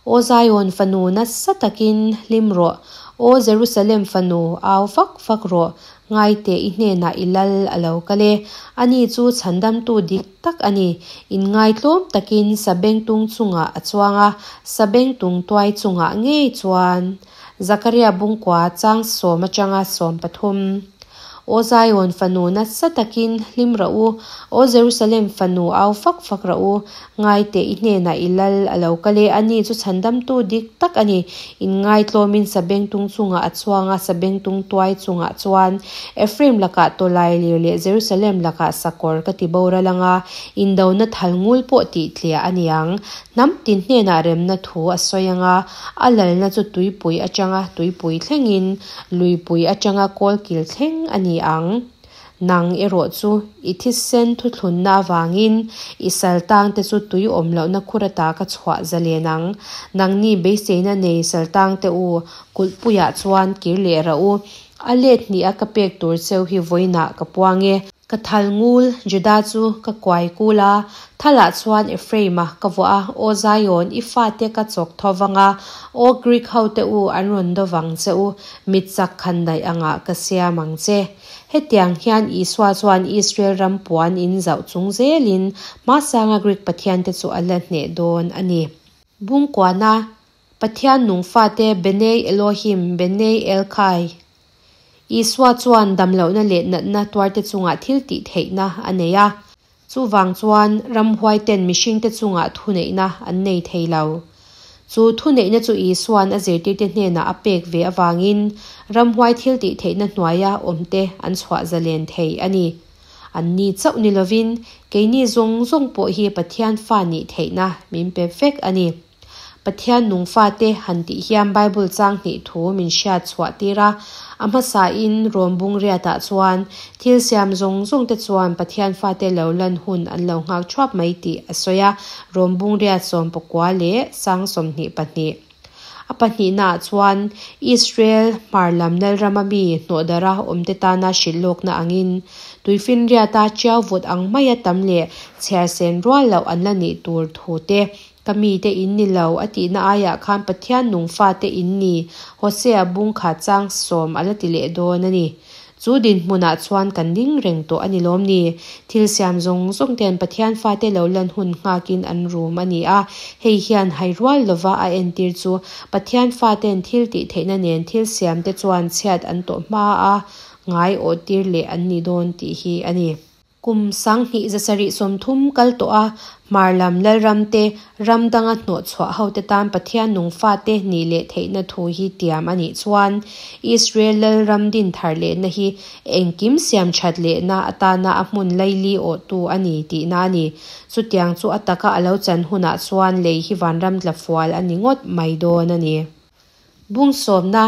Aw Zion fanu nasa takin hlim rawh, Aw Jerusalem fanu au fak fak rawh, Ngaite i hnenah i lal a lo kal e. Ani chu chhandamtu dik tak a ni. Inngaitlawm takin sabengtung chungah a chuang a, sabengtung tuai chungah ngei chuan. Zakaria bungkua chang sawm atanga 13. Aw Zion fanu nasa takin hlim rawh u, Aw Jerusalem fanu au fak fak rawh u, Ngaite i hnenah i lal a lo kal e, ani chu chhandamtu dik tak a ni. Inngaitlawmin sabengtung chungah a chuang a, sabengtung tuai chungah chuan Ephraim lakah tawlailir leh Jerusalem lakah sakawr ka ti boral ang a, indona thal ngul pawh tih tliah a ni ang. Hnam tin hnenah remna thu a sawi ang a, a lalna chu tuipui atanga tuipui thlengin, luipui atanga kawlkil thleng a ni ang. Nang erawh chu i thisen thuthlunna avangin i saltangte chu tui awm lohna khur ata ka chhuah zalen ang. Nangni beiseina nei saltangte u, kulhpuiah chuan kir leh rawh u. A let hnih a ka pek tur cheu hi vawiinah ka puang e. Ka thal ngul, Juda chu ka kuai kul a, thalah chuan Ephraim-a ka vuah a, Aw Zion, i fate ka chawk tho vang a, Aw Greek hote u, an rawn do vang che u, mit chak khan daih angah ka siam ang che. Hetiang hian Isua chuan Israel ram puan in zauh chung zelin hmasanga Greek pathiante chu a la hneh dawn a ni. Bungkuana, Pathian nung fate Benei Elohim, Benei El Chai. Isua chuan damlohna leh natna tuarte chungah thil tih theihna a nei a. Chuvang chuan ramhuaiten mihringte chungah thuneihna an nei thei lo. Chu thuneihna chu Isua'n a zirtirte hnenah a pek ve avangin ramhuai thil tih theihna hnuaia awmte an chhuah zalen thei a ni. Anni chauh ni lovin keini zawng zawng pawh hi Pathian fa nih theihna min pe vek a ni. Pathian nung fate han tih hian Bible chang hnih thu min hriat chhuah tir a. A hmasain Rom bung riatah chuan thil siam zawng zawng te chuan Pathian fate lo lan hun an lo nghak thuap mai tih a sawi a, Rom bung riat 19 leh sang 22. A pahnihnaah chuan Israel hmar lam Lalrama mi hnawhdara awmte tana hrilh lawkna angin tuifinriata tiau vut ang maia tam leh chhiarsen rual loh an la nih tur thu te Ka mite in ni lo, a tihna aiah khan Pathian nung fate in ni, Hosea bung kha chang 10 a la ti leh dawn a ni. Chu dinhmunah chuan kan ding reng tawh a ni lawm ni? Thil siam zawng zawng ten Pathian fate lo lan hun nghakin an rum a ni a. Hei hian hai rual lova a entir chu Pathian faten thil tih theihna nen thil siamte chuan chhiat an tawh hma a ngai awhtir leh an ni dawn tih hi a ni. Kum 2730 kal tawh a, hmar lam lalram te, ram danga hnawh chhuah hote tan Pathian nung fate nih leh theihna thu hi tiam a nih chuan, Israel lalram din thar lehna hi engkim siam that lehna atana a hmun laili awhtu a ni tihna a ni. Chutiang chu a taka a lo chan hunah chuan lei hi vanram tlafual a ni ngawt mai dawn a ni. Bung sawmna,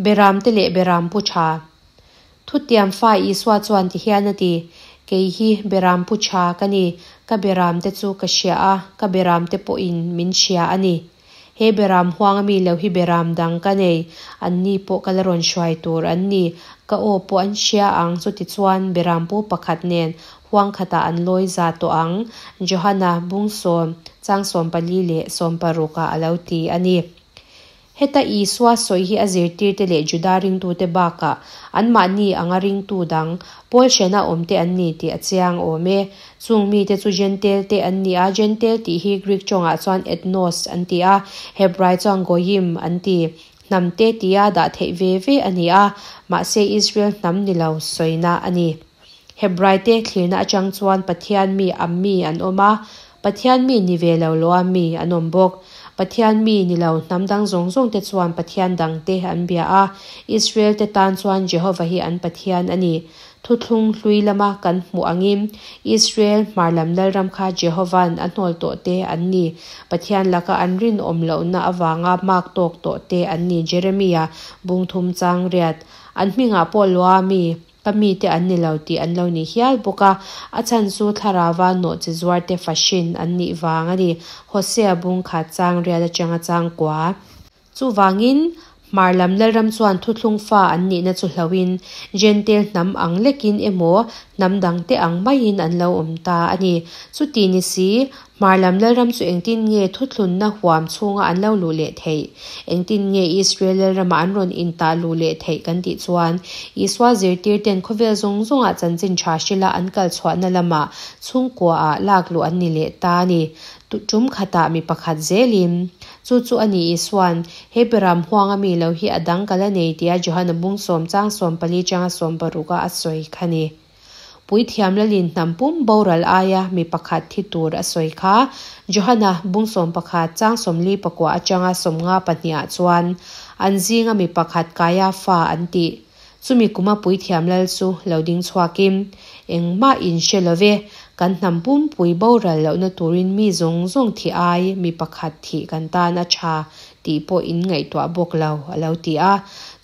Beramte leh Berampu tha. Thutiam fa Isua chuan ti hian a ti, Kei hi Berampu tha ka ni, ka beramte chu ka hria a, ka beramte pawhin min hria a ni. He beram huang ami lo hi beram dang ka nei, anni pawh ka la rawn hruai tur an ni, ka aw pawh an hria ang, chutichuan berampu pakhat nen huang khatah an lawi za tawh ang, Johana bung sawm, chang 14 leh 16 ah a lo ti a ni. Heta Isua sawi hi a zirtirte leh Juda ringtute bakah anmahni anga ringtu dang, pawl hrena awmte an ni tih a chiang awm e. Chung mite chu Jentail te an ni a, Jentail tih hi Greek tawngah chuan ethnos an ti a, Hebrai chuan goyim an ti. Hnam te tia dah theih ve ve a ni a, mahse Israel hnam ni lo sawina a ni. Hebrai te thlirna atang chuan Pathian mi a mi an awm a, Pathian mi ni ve lo loa mi an awm bawk. Pathian mi ni lo hnam dang zawng zawng te chuan pathian dang te an bia a, Israel te tan chuan Jehova hi an Pathian a ni. Thuthlung hlui lama kan hmuh angin, Israel hmar lam lalram kha Jehova'n a hnawl tawh te an ni. Pathian laka an rinawm lohna avanga mark tawk tawh te an ni Jeremia bung thum chang riat. An hmingah pawh loa mi. Ka mite an ni lo tih an lo ni hial bawk a, a chhan chu thlarauva nawhchi zuarte fahrin an nih vang a ni, Hosea bung khat chang rial atanga chang kua. Chuvangin, hmar lam lalram chuan thuthlung fa an nihna chu hlauhin, Jentail hnam ang lekin emaw, hnam dangte ang maiin an lo awm ta a ni. Chuti ni si, Hmar lam lalram chu engtin nge thuthlunna huam chhunga an lo luh leh theih? Engtin nge Israel lalramah an rawn intah luh leh theih kan tih chuan, Isua zirtirten khawvel zawng zawngah chanchin tha hrila an kal chhuahna lamah chhungkuaah lak luh an ni leh ta a ni. Tum khatah mi pakhat zelin, Chu chu a ni Isua'n, He beram huanga mi lo hi a dang ka la nei tia Johana bung sawm chang 14 changa 16 a a sawi kha ni. Puithiam lalin hnam pum boral aia mi pakhat thi tur a sawi kha. Johana bung 11 chang 44 atanga 52 ah chuan an zinga mi pakhat Kaiafa an tih. Chumi kuma puithiam lal chu lo ding chhuakin, Engmah in hre lo ve, kan hnam pumpui boral lohna turin mi zawng zawng thih ai mi pakhat thih kan tan a tha tih pawh in ngaihtuah bawk lo, a lo ti a.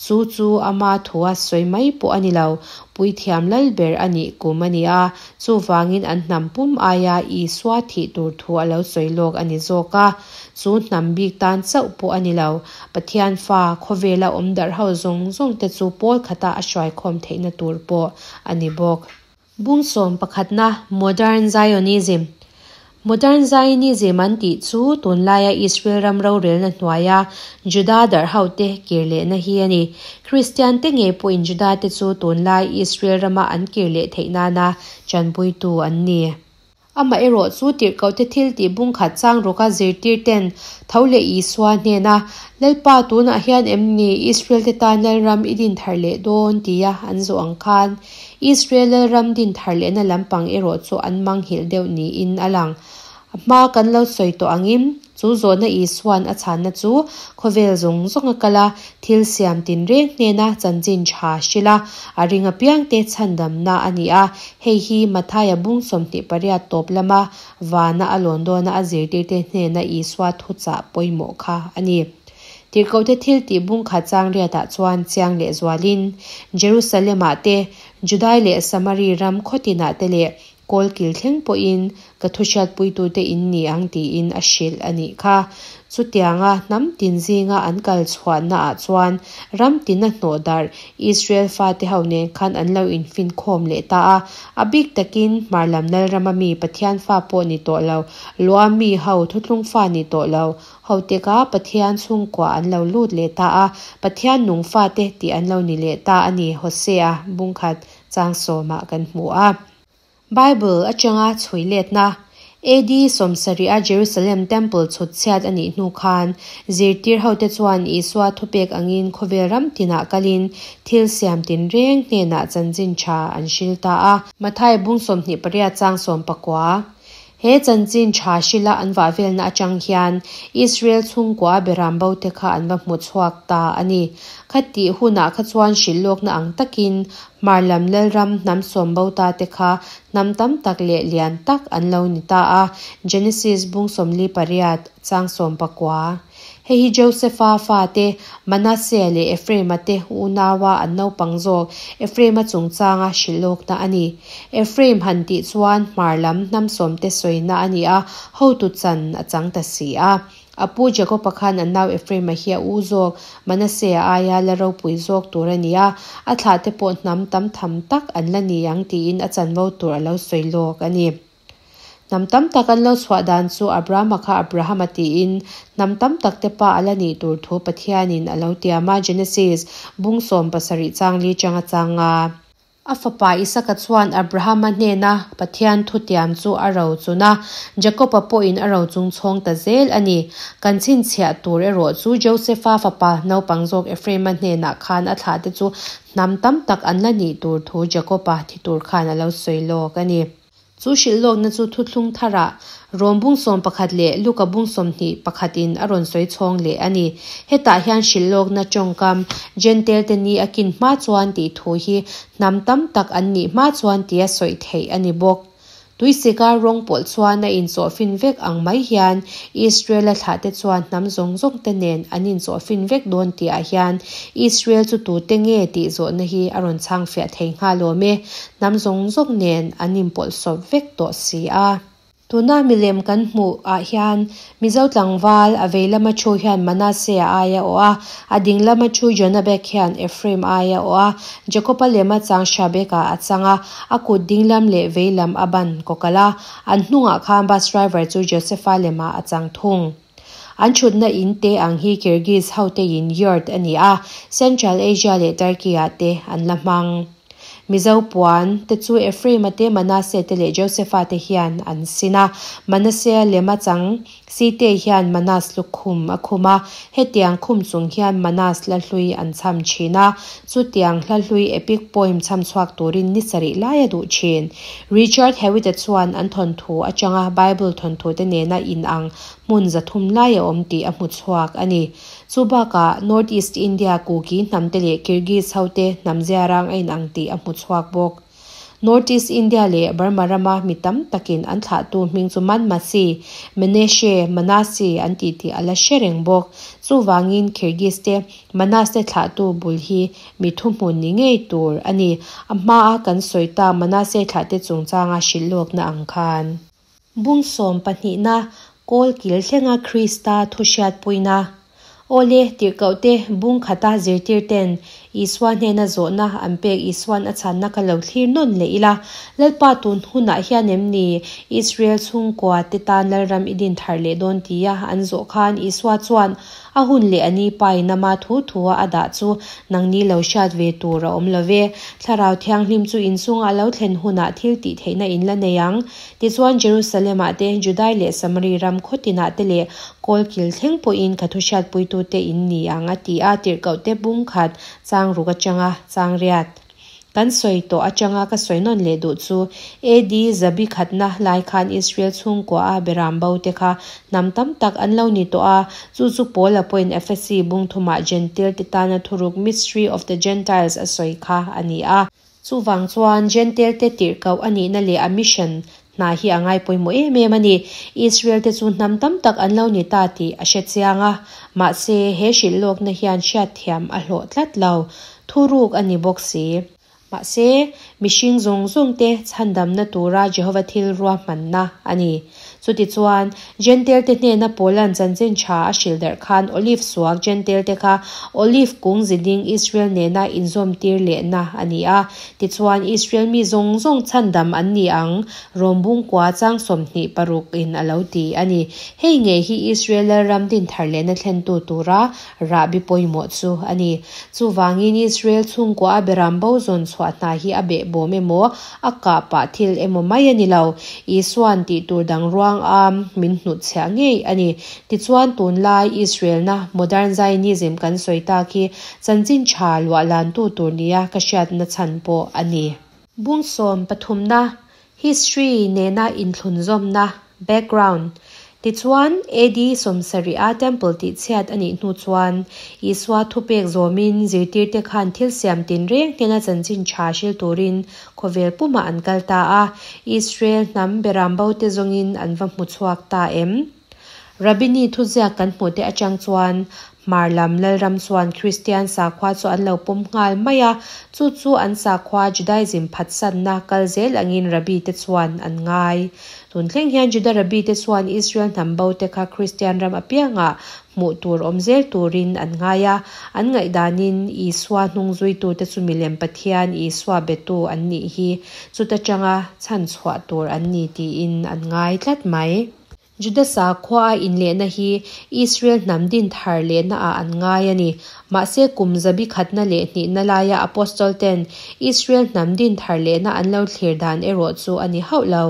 Chu chu ama thua sawi mai pawh a ni lo, puithiam lal ber a nih kum a ni a, chuvangin an hnam pum aia Isua thih tur thu a lo sawi lawk a ni zawk a. Chu hnam bik tan chauh pawh a ni lo, Pathian fa khawvela awm darh ho zawng zawng te chu pawl khata a hruaikhawm theihna tur pawh a ni bawk. Bung sawm pakhatna, Modern Zionism Modern Zionism an tih chu tunlaia Israel ram rorelna hnuaia Juda darh hote kir lehna hi a ni. Kristian te ngei pawhin Juda te chu tunlai Israel rama an kir leh theih nana chanpuitu an ni. Amaherawh chu tirhkohte thil tih bung khat chang rawka zirtir ten tho leh Isua hnena, Lalpa tunah hian em ni Israel te tan Lalram i din thar leh dawn? tia an zawh ang khan Israel Lalram din thar lehna lampang erawh chu an manghilh deuh niin a lang. A hma kan lo sawi tawh angin Chu zawhna Isua'n a chhanna chu khawvel zawng zawng a kal a, thil siam tinreng hnena chanchin tha hrilh a, a ring apiangte chhandamna a ni a. Hei hi Mathaia bung 28 tawp lama vana a lawn dawna a zirtirte hnena Isua thuchah pawimawh kha a ni. Tirhkohte thil tih bung khat chang riatah chuan chiang leh zualin Jerusalem-ah te, Judai leh Samari ram khaw tinah te leh Kawlkil thleng pawhin ka thuhriatpuitute in ni ang tiin a hrilh a nih kha. Chutianga hnam tin zinga an kal chhuahnaah chuan ram tina hnawh darh Israel fate ho nen khan an lo infinkhawm leh ta a. A bik takin hmar lam Lalrama mi Pathian fa pawh ni tawh lo, lua mi ho thuthlung fa ni tawh lo hote kha Pathian chhungkua an lo lut leh ta a, Pathian nung fate tih an lo ni leh ta a ni, Hosea bungkhat chang sawmah kan hmu a. Bible atanga chhui letna, AD 70 a Jerusalem Temple chhut chhiat a nih hnu khan, zirtir hote chuan Isua thupek angin khawvel ram tinah kalin thil siam tinreng hnenah chanchin tha an hril ta a. Mathai bung 28 chang 19. He chanchin tha hrila an vah velna atang hian Israel chhungkua beram bo te kha an va hmu chhuak ta a ni. Khatih hunah kha chuan hrilhlawkna ang takin Hmar lam Lalram hnam sawm bo ta te kha hnam tam tak leh lian tak an lo ni ta a, Genesis bung 48 chang 19. Hei hi Josefa fate Manasseh leh Ephraim-a te unaua an naupang zawk Ephraim-a chungchanga hrilhlawkna a ni. Ephraim han tih chuan hmar lam hnam sawmte sawina a ni a, hotu chan a chang ta si a. A pu Jakob-a khan a nau Ephraim-a hi a u zawk Manasseh-a aia la ropui zawk tur a ni a, a thlahte pawh hnam tam tham tak an la ni ang tiin a chanvo tur a lo sawi lawk a ni. Hnam tam tak an lo chhuah dan chu Abrahama kha Abrahama tiin hnam tam tak te pa a la nih tur thu Pathianin a lo tiam a, Genesis, bung 17 chang li chang a chang a. A fapa Isaka chuan Abrahama hnena Pathian thutiam chu a ro chun a, Jakoba pawhin a ro chung chhawng ta zel a ni. Kan chhinchhiah tur erawh chu Josefa fapa naupang zawk Ephraima hnenah khan a thlahte chu hnam tam tak an la nih tur thu Jakoba thi tur khan a lo sawi lawk a ni. Chu hrilh lawkna chu thuthlung tharah Rom bung 11 leh Luka bung 21 in a rawn sawi chhawng leh a ni. Hetah hian hrilh lawkna tawngkam Jentail te ni a kin hma chuan tih thu hi hnam tam tak an nih hma chuan tia sawi theih a ni bawk. Tuisika rawng pawlh chuan a inchawhfin vek ang mai hian Israel-a thlahte chuan hnam zawng zawng te nen an inchawhfin vek dawn tihah hian Israel chu tute nge tih zawhna hi a rawn chhang fiah thei nghal awm e. Hnam zawng zawng nen an inpawlhsawp vek tawh si a. Tuna milem kan hmuh ah hian Mizo tlangval a vei lama thu hian Manasseh-a ai a awh a, a ding lama thu Jonabek hian Ephraim ai a awh a, Jakob-a lema chang Shabek-ah a chang a, a kut ding lam leh vei lam a ban kawkalh a, an hnungah khan bus driver chu Joseph-a lemah a chang thung. An thutna in te ang hi Kyrgyz hote in yurt a ni a, Central Asia leh Turkey-ah te an la hmang. Mizo puan te chu Ephraim-a te, Manasseh te leh Joseph-a te hian an sin a. Manasseh-a lem a chang Sitei hian Manas lukhum a khum a, hetiang khum chung hian Manas hla hlui an chham thin a, chutiang hla hlui epic poem chham chhuak turin ni sarih lai a duh thin. Richard Hewitt-a chuan an thawnthu atanga Bible thawnthu te nena inang hmun 300 lai a awm tih a hmu chhuak a ni. Chu bakah North East India Kuki hnamte leh Kyrgyz hote hnam ziarang a inang tih a hmu chhuak bawk. North East India leh Burma rama mi tam takin an thlahtu hming chu Manmasi, Meneshe, Manasi an tih tih a la hre reng bawk. Chuvangin Kyrgyz te Manas te thlahtu bul hi mi thuhmun ni ngei tur a ni. A hmaa kan sawi ta Manase thlahte chungchanga hrilh lawkna ang khan. Bung 12na Kawl kil thlenga Krista thu hriatpuina. Awle, tirhkohte bung khata zirtir ten Isua hnena zawhna an pek Isuan a chhanna ka lo thlir nawn leh ila. Lalpa tun hunah hian em ni Israel chhungkua te tan Lalram i din thar leh dawn tia an zawh khan Isua chuan A hun leh a ni pain ama thu thua a dah chu nangni lo hriat ve tur a awm lo ve. Thlarau Thianghlim chu inchungah lo thlen hunah thil tih theihna in la nei ang. Tichuan Jerusalem-ah te, Judai leh Samari ram khaw tinah te leh kawlkil thleng pawhin ka thu hriatpuitute in ni ang a ti a, tirhkohte bung khat chang ruk atanga chang riat. Kan sawi tawh atanga ka sawi nawn leh duh chu AD zabi khatna lai khan Israel chhungkua a beram bo te kha hnam tam tak an lo ni tawh a, chu chu Paula pawhin Ephesi bung thumah Gentile te tana thuruk Mystery of the Gentiles a sawi kha a ni a. Chuvang chuan Gentile te tirhkoh a nihna leh a mission hna hi a ngai pawimawh em em a ni. Israel te chu hnam tam tak an lo ni ta tih a hre chiang a, mahse he hrilh lawkna hian hriatthiam a hlawh tlat lo. Thuruk a ni bawk si. Mahse, mihring zawng zawngte chhandamna tura Jehova thil ruahmanna a ni. Chutichuan, Jentail-te hnena Paula'n chanchin tha a hrilh darh khan Olive suak Jentail-te kha Olive kung ziding Israel nena inzawmtir lehna a ni a. Tichuan, Israel mi zawng zawng chhandam an ni ang, Rom bungkua chang 26 in a lo ti a ni. Hei ngei hi Israel lalram dinthar lehna thlentu tura Rahbi pawimawh chu a ni. Chuvangin Israel chhungkua a beram bo zawn chhuah hna hi a behbawm emaw, a kah pah thil emaw mai a ni lo. Isua'n tih tur dang ruang a min hnutchhiah ngei a ni. Tichuan tunlai Israelna, Modern Zionism kan sawi tak hi chanchin tha luahlantu tur nia ka hriatna chhan pawh a ni. Bung sawm pathumna, History nena inthlunzawmna, background, Tichuan, AD 70 a Temple tihchhiat a nih hnu chuan, Isua thupek zawmin zirtirte khan thil siam tinreng hnena chanchin tha hril turin khawvel pumah an kal ta a, Israel hnam beram bote zawngin an va hmu chhuak ta em? Rabbini thuziak kan hmuhte atang chuan Hmar lam Lalram chuan Kristian sakhua chu an lo pawm nghal mai a, chu chu an sakhua Judaism phatsanna kal zel angin Rabbi te chuan an ngai. Tun thleng hian Juda Rabbi te chuan Israel hnam bo te kha Kristian ram apiangah hmuh tur awm zel turin an ngai a, an ngaihdanin Isua hnungzuitute chu milem Pathian Isua betu an nih hi chuta tanga chhanchhuah tur an ni tiin an ngai tlat mai. Juda sakhua a inlehna hi Israel hnam din thar lehna ah an ngai a ni. Mahse kum zabi khatna leh hnihna laia Apostol ten Israel hnam din thar lehna an lo thlir dan erawh chu a ni hauh lo.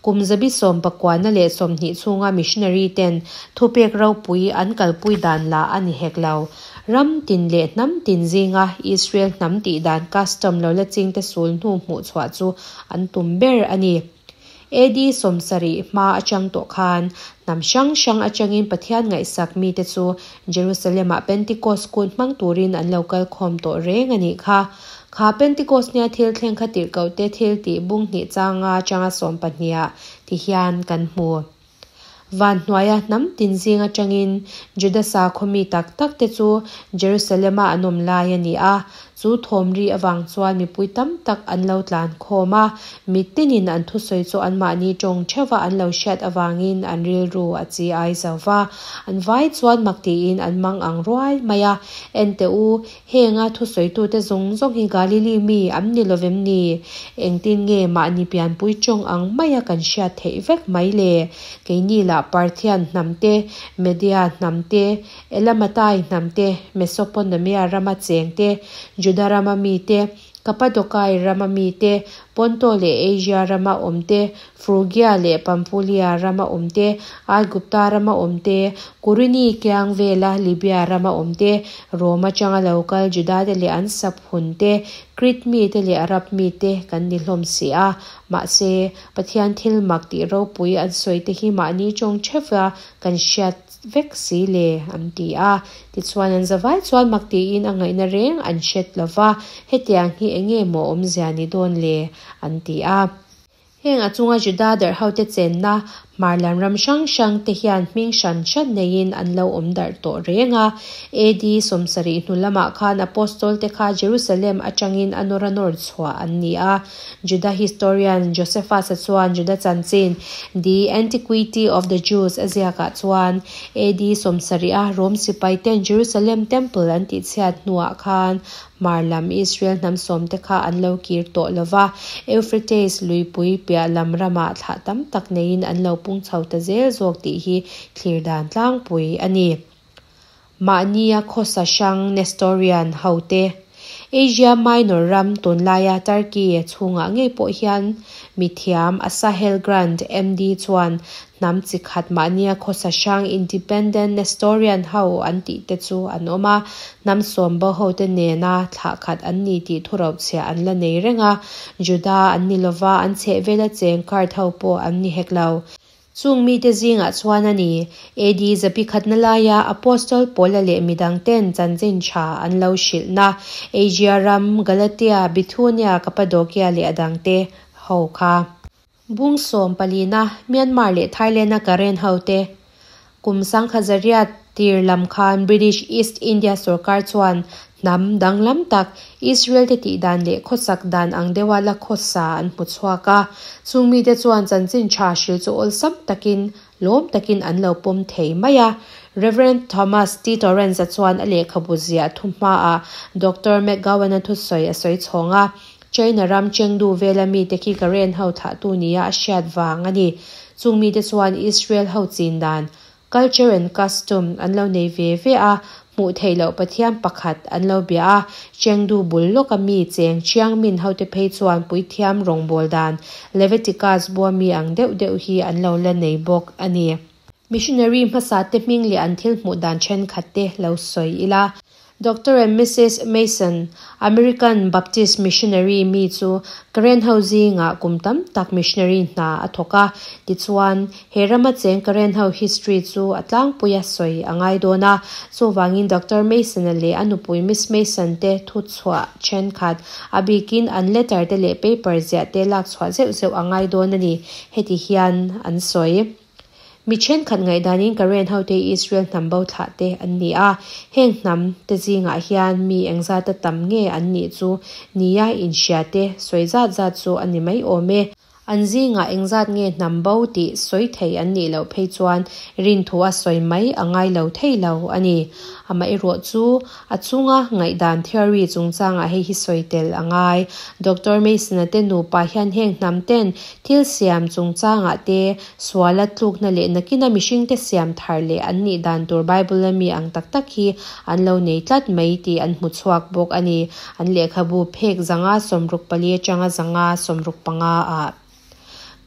Kum zabi sawmpakuana leh 20 chhunga missionary ten thupek ropui an kalpui dan lah a ni hek lo. Ram tin leh hnam tin zinga Israel hnam tih dan custom lo la chingte sul hnu hmuh chhuah chu an tum ber a ni. AD 70 hma atang tawh khan hnam hrang hrang atangin Pathian ngaihsak mite chu Jerusalem-ah Pentecost kut hmang turin an lo kal khawm tawh reng a nih kha. Kha Pentecost nia thil thleng kha tirhkohte thil tih bung hnih changa atanga 12 ah ti hian kan hmu. Van hnuaia hnam tin zing atangin Juda sakhaw mi tak tak te chu Jerusalem-a an awm lai a ni a. Chu thawm ri avang chuan mipui tam tak an lo tlan khawm a, mitinin an thusawi chu anmahni tawng theuha an lo hriat avangin an rilru a chi ai zo va. An vai chuan mak tiin an mang ang ruai mai a, Enteh u, Henga thusawitute zawng zawng hi Galili mi an ni lovem ni? Engtin nge mahni pianpui tawng ang maia kan hriat theih vek mai le? Keini lah Parthian hnam te, Media hnam te, Elamatai hnam te, Mesopotamia rama cheng te, Juda rama mi te, Kapadokai rama mi te, Ponto leh Asia rama awm te, Frugia leh Pamfulia rama awm te, Aigupta rama awm te, Kurini kiang vela Libya rama awm te, Rom atanga lo kal Judate leh an sap hun te, Krit mite leh Arab mite kan ni hlawm si a. Mahse, Pathian thil mak tih ropui an sawi te hi mahni tawng theuha kan hriat vek si le, an ti a. Tichuan an zavai chuan mak tiin a ngaihna reng an hret lova, hetiang hi enge maw awmzia ni dawn le, an ti a. Heng a chunga Juda darh hote chenna hmar lam ram hrang hrang te hian hming hran hran neiin an lo awm darh tawh reng a. AD 70 hnu lamah khan Apostol te kha Jerusalem atangin a nawr a nawr chhuah an ni a. Juda historian Josephus-a chuan Juda chanchin The Antiquity of the Jews a ziakah chuan AD 70 a Rom sipai ten Jerusalem Temple an tihchhiat hnuah khan Hmar lam Israel hnam sawmte kha an lo kir tawh lo va, Euphrates luipui piah lam ramah thlah tam tak neiin an lo pung chho ta zel zawk tih hi thlir dan tlangpui a ni. Mahnia khawsa hrang Nestorian hote Asia Minor ram tunlaia Turkey chhungah ngei pawh hian mithiam Asahel Grant, MD chuan Hnam chi khat mahnia khawsa hrang Independent Nestorian ho an tih te chu an awm a, hnam sawm bo ho te nena thlah khat an ni tih thurochhiah an la nei reng a, Juda an ni lova an chhehvela cheng Kurd ho pawh an ni hek lo. Chung mite zingah chuan a ni, AD zapi khatna laia Apostol Paula leh midang ten chanchin tha an lo hrilhna Asia ram, Galatia, Bithunia, Cappadocia leh a dangte ho kha. Bung sawm palina Myanmar leh Thailand-a Karen hote kum sangkha zariat tir lam khan British East India sorkar chuan Hnam danglam tak, Israel-te tih dan leh khawsak dan ang deuha la khawsa an hmu chhuak a. Chung mite chuan chanchin tha hril chu awlsam takin, lawm takin an lo pawm thei mai a. Rev. Thomas T. Torrance-a chuan a lehkhabu ziah thu hmaah Doctor McGowan-a thusawi a sawi chhawng a. China ram Chengdu vela mite khi Karen ho thlahtu nia a hriat vang a ni. Chung mite chuan Israel ho chin dan, Culture and custom, an lo nei ve ve a, hmuh theih loh Pathian pakhat an lo bia a. Chengdu bul lawka mi cheng Chiang Min hote phei chuan puithiam rawngbâwl dan Leviticus bua mi ang deuh deuh hi an lo la nei bawk a ni. Missionary hmasa te hming leh an thil hmuh dan thenkhat te lo sawi ila. Doctor and Missus Mason, American Baptist missionary mi chu Karen ho zingah kum tam tak missionary hna a thawk a. Tichuan, he rama cheng Karen ho history chu a tlangpuia sawi a ngai dawn a. Chuvangin Doctor Mason-a leh a nupui Miss Mason te thu chhuah thenkhat, a bikin an letter te leh paper ziah te lak chhuah zeuh zeuh a ngai dawn a ni, heti hian an sawi. Mi thenkhat ngaihdanin Karen hote Israel hnam bo thlah te an ni a, heng hnam te zingah hian mi engzata tam nge an nih chu nia inhria te sawi zat zat chu a ni mai awm e. An zingah engzat nge hnam bo tih sawi thei an nih loh phei chuan rinthu a sawi mai a ngai lo thei lo a ni. Amaherawh chu a chunga ngaihdan theory chungchangah hei hi sawi tel a ngai. Doctor Mason-a te nupa hian heng hnam ten thil siam chungchangah te suala tlukna leh nakina mihringte siam thar leh an nih dan tur Bible a mi ang tak tak hi an lo nei tlat mai tih an hmu chhuak bawk a ni. An lehkhabu phek 564 atanga 565 ah.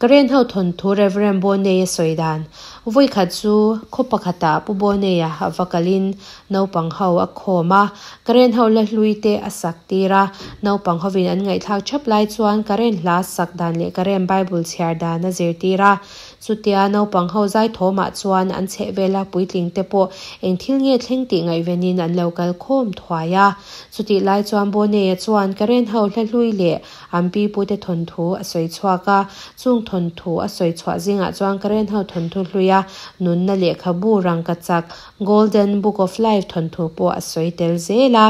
Karen ho thawnthu Rev. Boney-a sawi dan, Vawikhat chu khaw pakhatah Pu Boney-a a va kalin naupang ho a khawm a, Karen ho la hlui te a sak tir a. Naupang hovin an ngaihthlak thap lai chuan Karen hla sak dan leh Karen Bible chhiar dan a zirtir a. Chutia naupang ho zai thawmah chuan an chheh vela puitling te pawh eng thil nge thleng tih ngaihvenin an lo kal khawm thuai a. Chutih lai chuan Boney-a chuan Karen ho hla hlui leh An pi pute thawnthu a sawi chhuak a, chung thawnthu a sawi chhuah zingah chuan Karen ho thawnthu hluia nunna lehkhabu rangkachak Golden Book of Life thawnthu pawh a sawi tel zel a.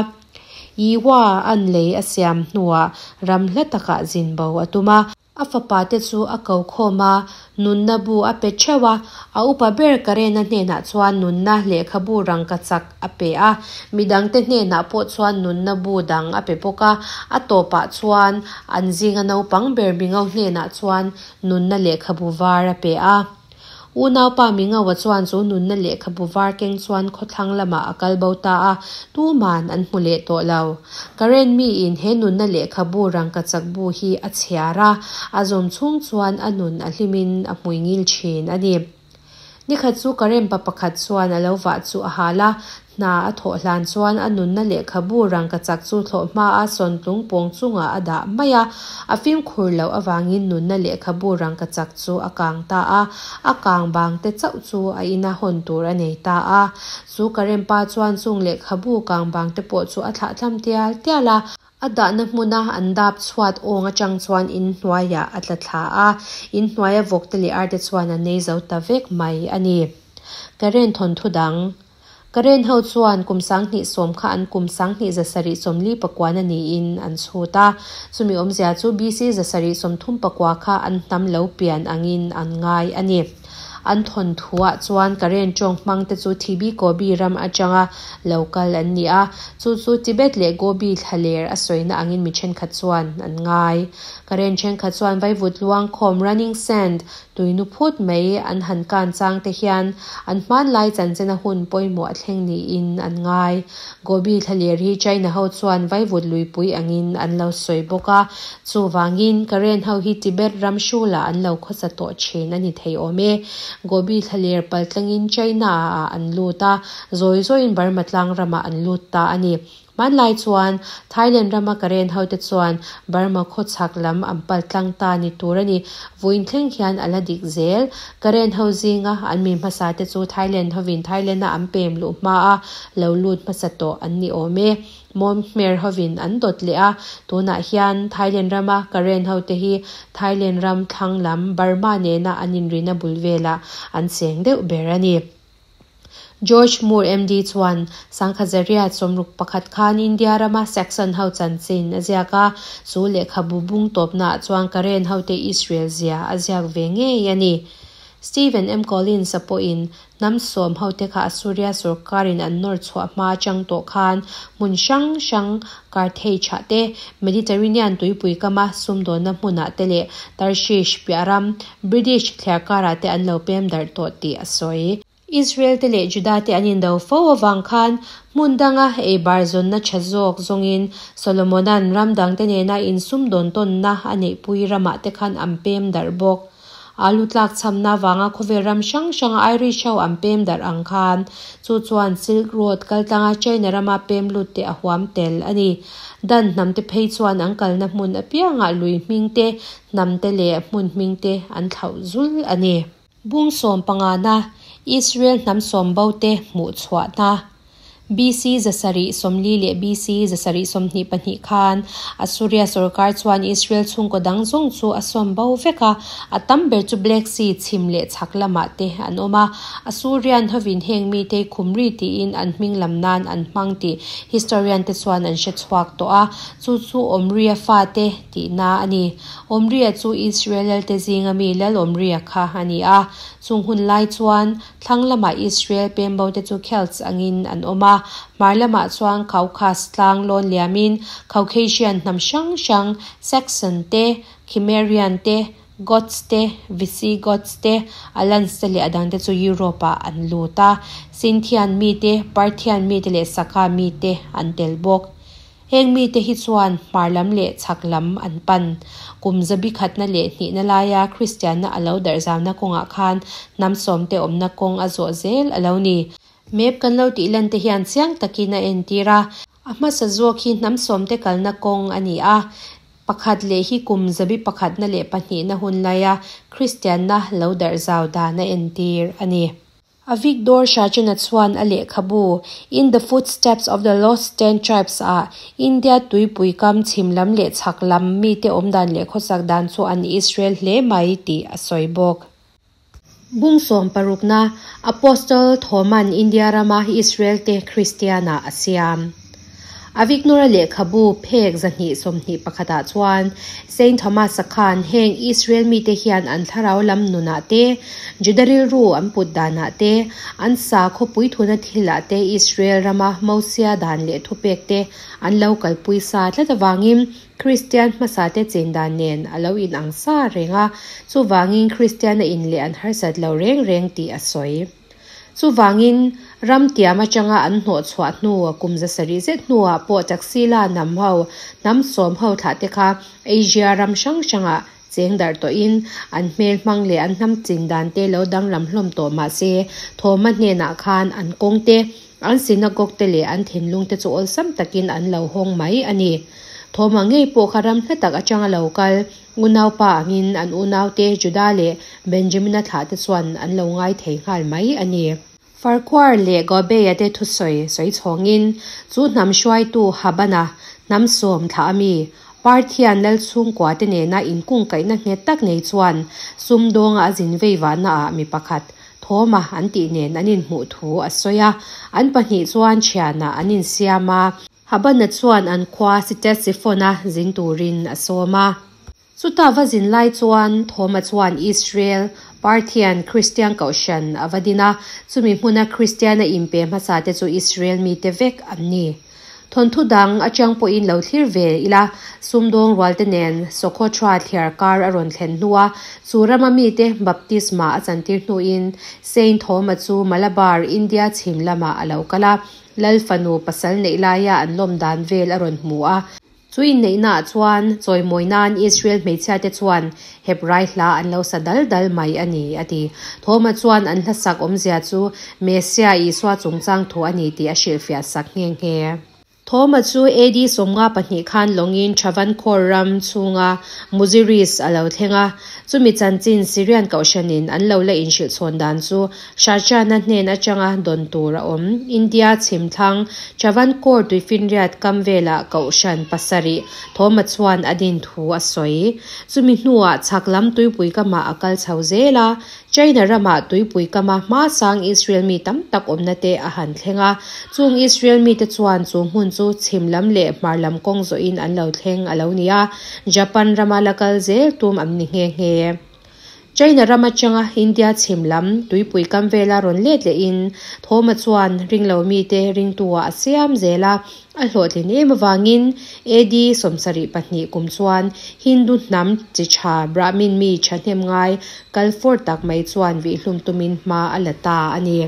Yiwa an lei a siam hnuah ram hla takah zin bo a tum a. A fapa te chu a ko khawm a, Nunna bu a pe theuh a, a upa ber Karena hnenah chuan nunna lehkhabu rangkachak a pe a, midangte hnenah pawh chuan nunna bu dang a pe bawk a, a tawpah chuan an zinga naupang ber Mingo hnenah chuan nunna lehkhabu var a pe a. Unaupa Mingo-a chuan chu nunna lehkhabu var keng chuan khawthlang lamah a kal bo ta a, tuman an hmu leh tawh lo. Karen miin he nunna lehkhabu rangkachak bu hi a chhiar a, a zawm chhung chuan a nun a hlimin a hmuingil thin a ni. Nikhat chu Karen pa pakhat chuan a lo vah chu a hal a, hna a thawh hlan chuan a nunna lehkhabu rangkachak chu thlawh hmaa sawntlung pawng chungah a dah mai a, a fimkhur loh avangin nunna lehkhabu rangkachak chu a kang ta a, a kang bang te chauh chu a ina hawn tur a nei ta a. Chu Karen pa chuan chung lehkhabu kang bang te pawh chu a thlah thlam tial tial a. A dahna hmuna an dap chhuat awng atang chuan in hnuaiah a tla thla a, in hnuaia vawk te leh ar te chuan an nei zo ta vek mai a ni. Karen thawnthu dang. Karen ho chuan kum 2010 kha an kum 2749 na niin an chhut a. Chumi awmzia chu BC 739 kha an hnam lo pian angin an ngai a ni. An thawnthuah chuan Karen tawng hmangte chu Thibi Gobi ram atanga lo kal an ni a, chu chu Tibet leh Gobi thlaler a sawina angin mi thenkhat chuan an ngai. Karen thenkhat chuan vaivut luangkhawm, running sand, tuinu phut mai an han kan chang te hian an hmanlai chanchena hun pawimawh a thleng niin an ngai. Gobi thlaler hi China ho chuan vaivut luipui angin an lo sawi bawk a, Chuvangin, Karen ho hi Tibet ram hrulah an lo khawsa tawh thin a ni thei awm e. Gobi thlaler pal tlangin China ah an lut a, zawi zawiin Burma tlang ramah an lut ta a ni. Hmanlai chuan, Thailand rama Karen hote chuan Burma khawchhak lam an pal tlang ta ni tur a ni. Vawiin thleng hian a la dik zel. Karen ho zinga an mi hmasa te chu Thailand hovin Thailand-a an pem luh hmaa lo lut hmasa tawh an ni awm e. Mawm hmer hovin an dawt leh a, tunah hian Thailand rama Karen hote hi Thailand ram thlang lam Burma nena an inrina bul velah an cheng deuh ber a ni. George Moore MD chuan 1861 khan India rama Saxon ho chanchin a ziak a, chu lehkhabu bung tawpnaah chuan Karen hote Israel zia a ziak ve ngei a ni. Stephen M. Collins-a pawhin hnam sawm hote kha Assuria sorkarin an nawr chhuah hma atang tawh khan hmun hrang hrang Carthage-ah te, Mediterranean tuipui kama sumdawnna hmunah te leh Tarshish piah ram, British thliarkarah te an lo pem darh tawh tih a sawi. Israel te leh Juda te an indo fo avang khan hmun danga ei bar zawnna tha zawk zawngin Solomona'n ram dangte nena insumdawn tawnna a neihpui ramah te khan an pem darh bawk. Alu tlak chhamna avanga khawvel ram hrang hranga Irish ho an pem darh ang khan chu chuan Silk Road kaltlanga China rama pem lut te a huam tel a ni. Dan hnam te phei chuan an kalna hmun apiangah lui hming te, hnam te leh hmun hming te an thlauh zul a ni. Bung sawm pangana Israel hnam sawm bote hmuh chhuahna BC 740 leh BC 722 khan Assuria sorkar chuan Israel chhungkaw dang zawng chu a sawm bo vek a, a tam ber chu Black Sea chhim leh chhak lamah te an awm a. Asurian hovin heng mite hi Khumri tiin an hming lam nan an hmang tih historian te chuan an hre chhuak tawh a, chu chu Omri-a fate tihna a ni. Omri-a chu Israel lalte zinga mi Lal Omri-a kha a ni a. Chung hun lai chuan thlang lamah Israel pembote chu Celts angin an awm a, hmar lamah chuan Caucasus tlang lawn liamin Caucasian hnam hrang hrang Saxon te, Cimmerian te, Goths te, Visigoths te, Alans te leh a dangte chu Europe-ah an lut a. Scythian mite, Parthian mite leh Saka mite an tel bawk. Heng mite hi chuan hmar lam leh chhak lam an pan. Kum zabi khatna leh hnihna laia Kristianna a lo darh zauna kawngah khan hnam sawmte awmna kawng a zawh zel a lo ni. Map kan lo tih lan te hian chiang takin a entir a. A hmasa zawk hi hnam sawmte kalna kawng a ni a. Pakhat leh hi kum zabi pakhatna leh pahnihna hun laia Kristianna lo darh zau dan a entir a ni. Avigdor Shachena chuan a lehkhabu In the Footsteps of the Lost Ten Tribes ah India tuipui kam chhim lam leh chhak lam mite awmdan leh khawsak dan chu an Israel hle mai tih a sawi bawk. Bung sawm parukna Apostle Thoma'n India rama Israel te Kristianah a siam. Avignora lehkhabu phek 221 ah chuan Saint Thomas-a khan heng Israel mite hian an thlarau lam nunah te, Juda rilru an put danah te, an sakhaw puithuna thilah te Israel rama Mosia dan leh thupek te an lo kalpui sa tlat avangin Kristian hmasate chen dan nen a lo inang sa reng a, chuvangin Kristiana inleh an harsat lo reng reng tih a sawi. Chuvangin, ram tiam atanga an hnawh chhuah hnu kum 700 zet hnuah pawh Taxila hnam ho, hnam sawm ho thlah te kha Asia ram hrang hrangah cheng darh tawhin an hmel hmang leh an hnam chin dan te lo danglam hlawm tawh mah se, Thawma hnenah khan an kawng te, an synagogue te leh an thinlung te chu awlsam takin an lo hawng mai a ni. Thawma ngei pawh kha ram hla tak atanga lo kal Unaupa angin an unaute Juda leh Benjamina thlahte chuan an lo ngai thei nghal mai a ni. Farquhar leh Gobeya te thusawi sawi chhawngin chu hnam hruaitu Habana hnam sawm thlah a mi, Parthian lal chhungkua te nena inkungkaihna nghet tak nei chuan sumdawnga a zin vei vahnaah mi pakhat Thawma an tih nen an inhmuh thu a sawi a, an pahnih chuan thianah an insiam a. Habana chuan an khua Ctesiphon-a zin turin a sawm a. Chuta va zin lai chuan Thoma chuan Israel, Parthian, Kristian kohhran a va din a, chumi hmuna Kristiana inpe hmasa te chu Israel mite vek an ni. Thawnthu dang atang pawhin lo thlir ve ila, sumdawng rualte nen Socotra thliar kar a rawn thlen hnua chu rama mite baptisma a chantir hnuin Saint Thoma chu Malabar, India chhim lamah a lo kal a. Lal fanu pasal neih laia an lawm dan vel a rawn hmu a. Chu inneihnaah chuan chawimawi nan Israel hmeichhiate chuan Hebrai hla an lo sa dal dal mai a ni, a ti. Thoma chuan an hlasak awmzia chu Messiah Isua chungchang thu a ni tih a hrilhfiah sak nghe nghe. Thoma chu AD 52 khan lawngin Travancore ram chhunga Muziris a lo thleng a. Chumi chanchin Syrian kohhranin an lo la inhrilhchhawn dan chu Sharjana hnen atanga dawn tur a awm. India chhimthlang Travancore tuifinriat kam velah kohhran pasarih Thoma chuan a din thu a sawi. Chumi hnuah chhak lam tuipui kamah a kal chho zel a. China rama tuipui kama hma sang Israel mi tam tak awmna te a han thleng a. Chung Israel mite chuan chu hmun chu chhim lam leh hmar lam kawng zawhin an lo thleng a lo ni a, Japan rama la kal zel tum an ni nghe nghe. China ram atanga India chhim lam tuipui kam vela rawn let lehin Thawma chuan ringlo mite ringtu-ah a siam zel a, a hlawhtlin em avangin AD 72 kum chuan Hindu hnam chi tha Brahmin mi thahnem ngai kal fawr tak mai chuan vihhlum tumin hma a la ta a ni.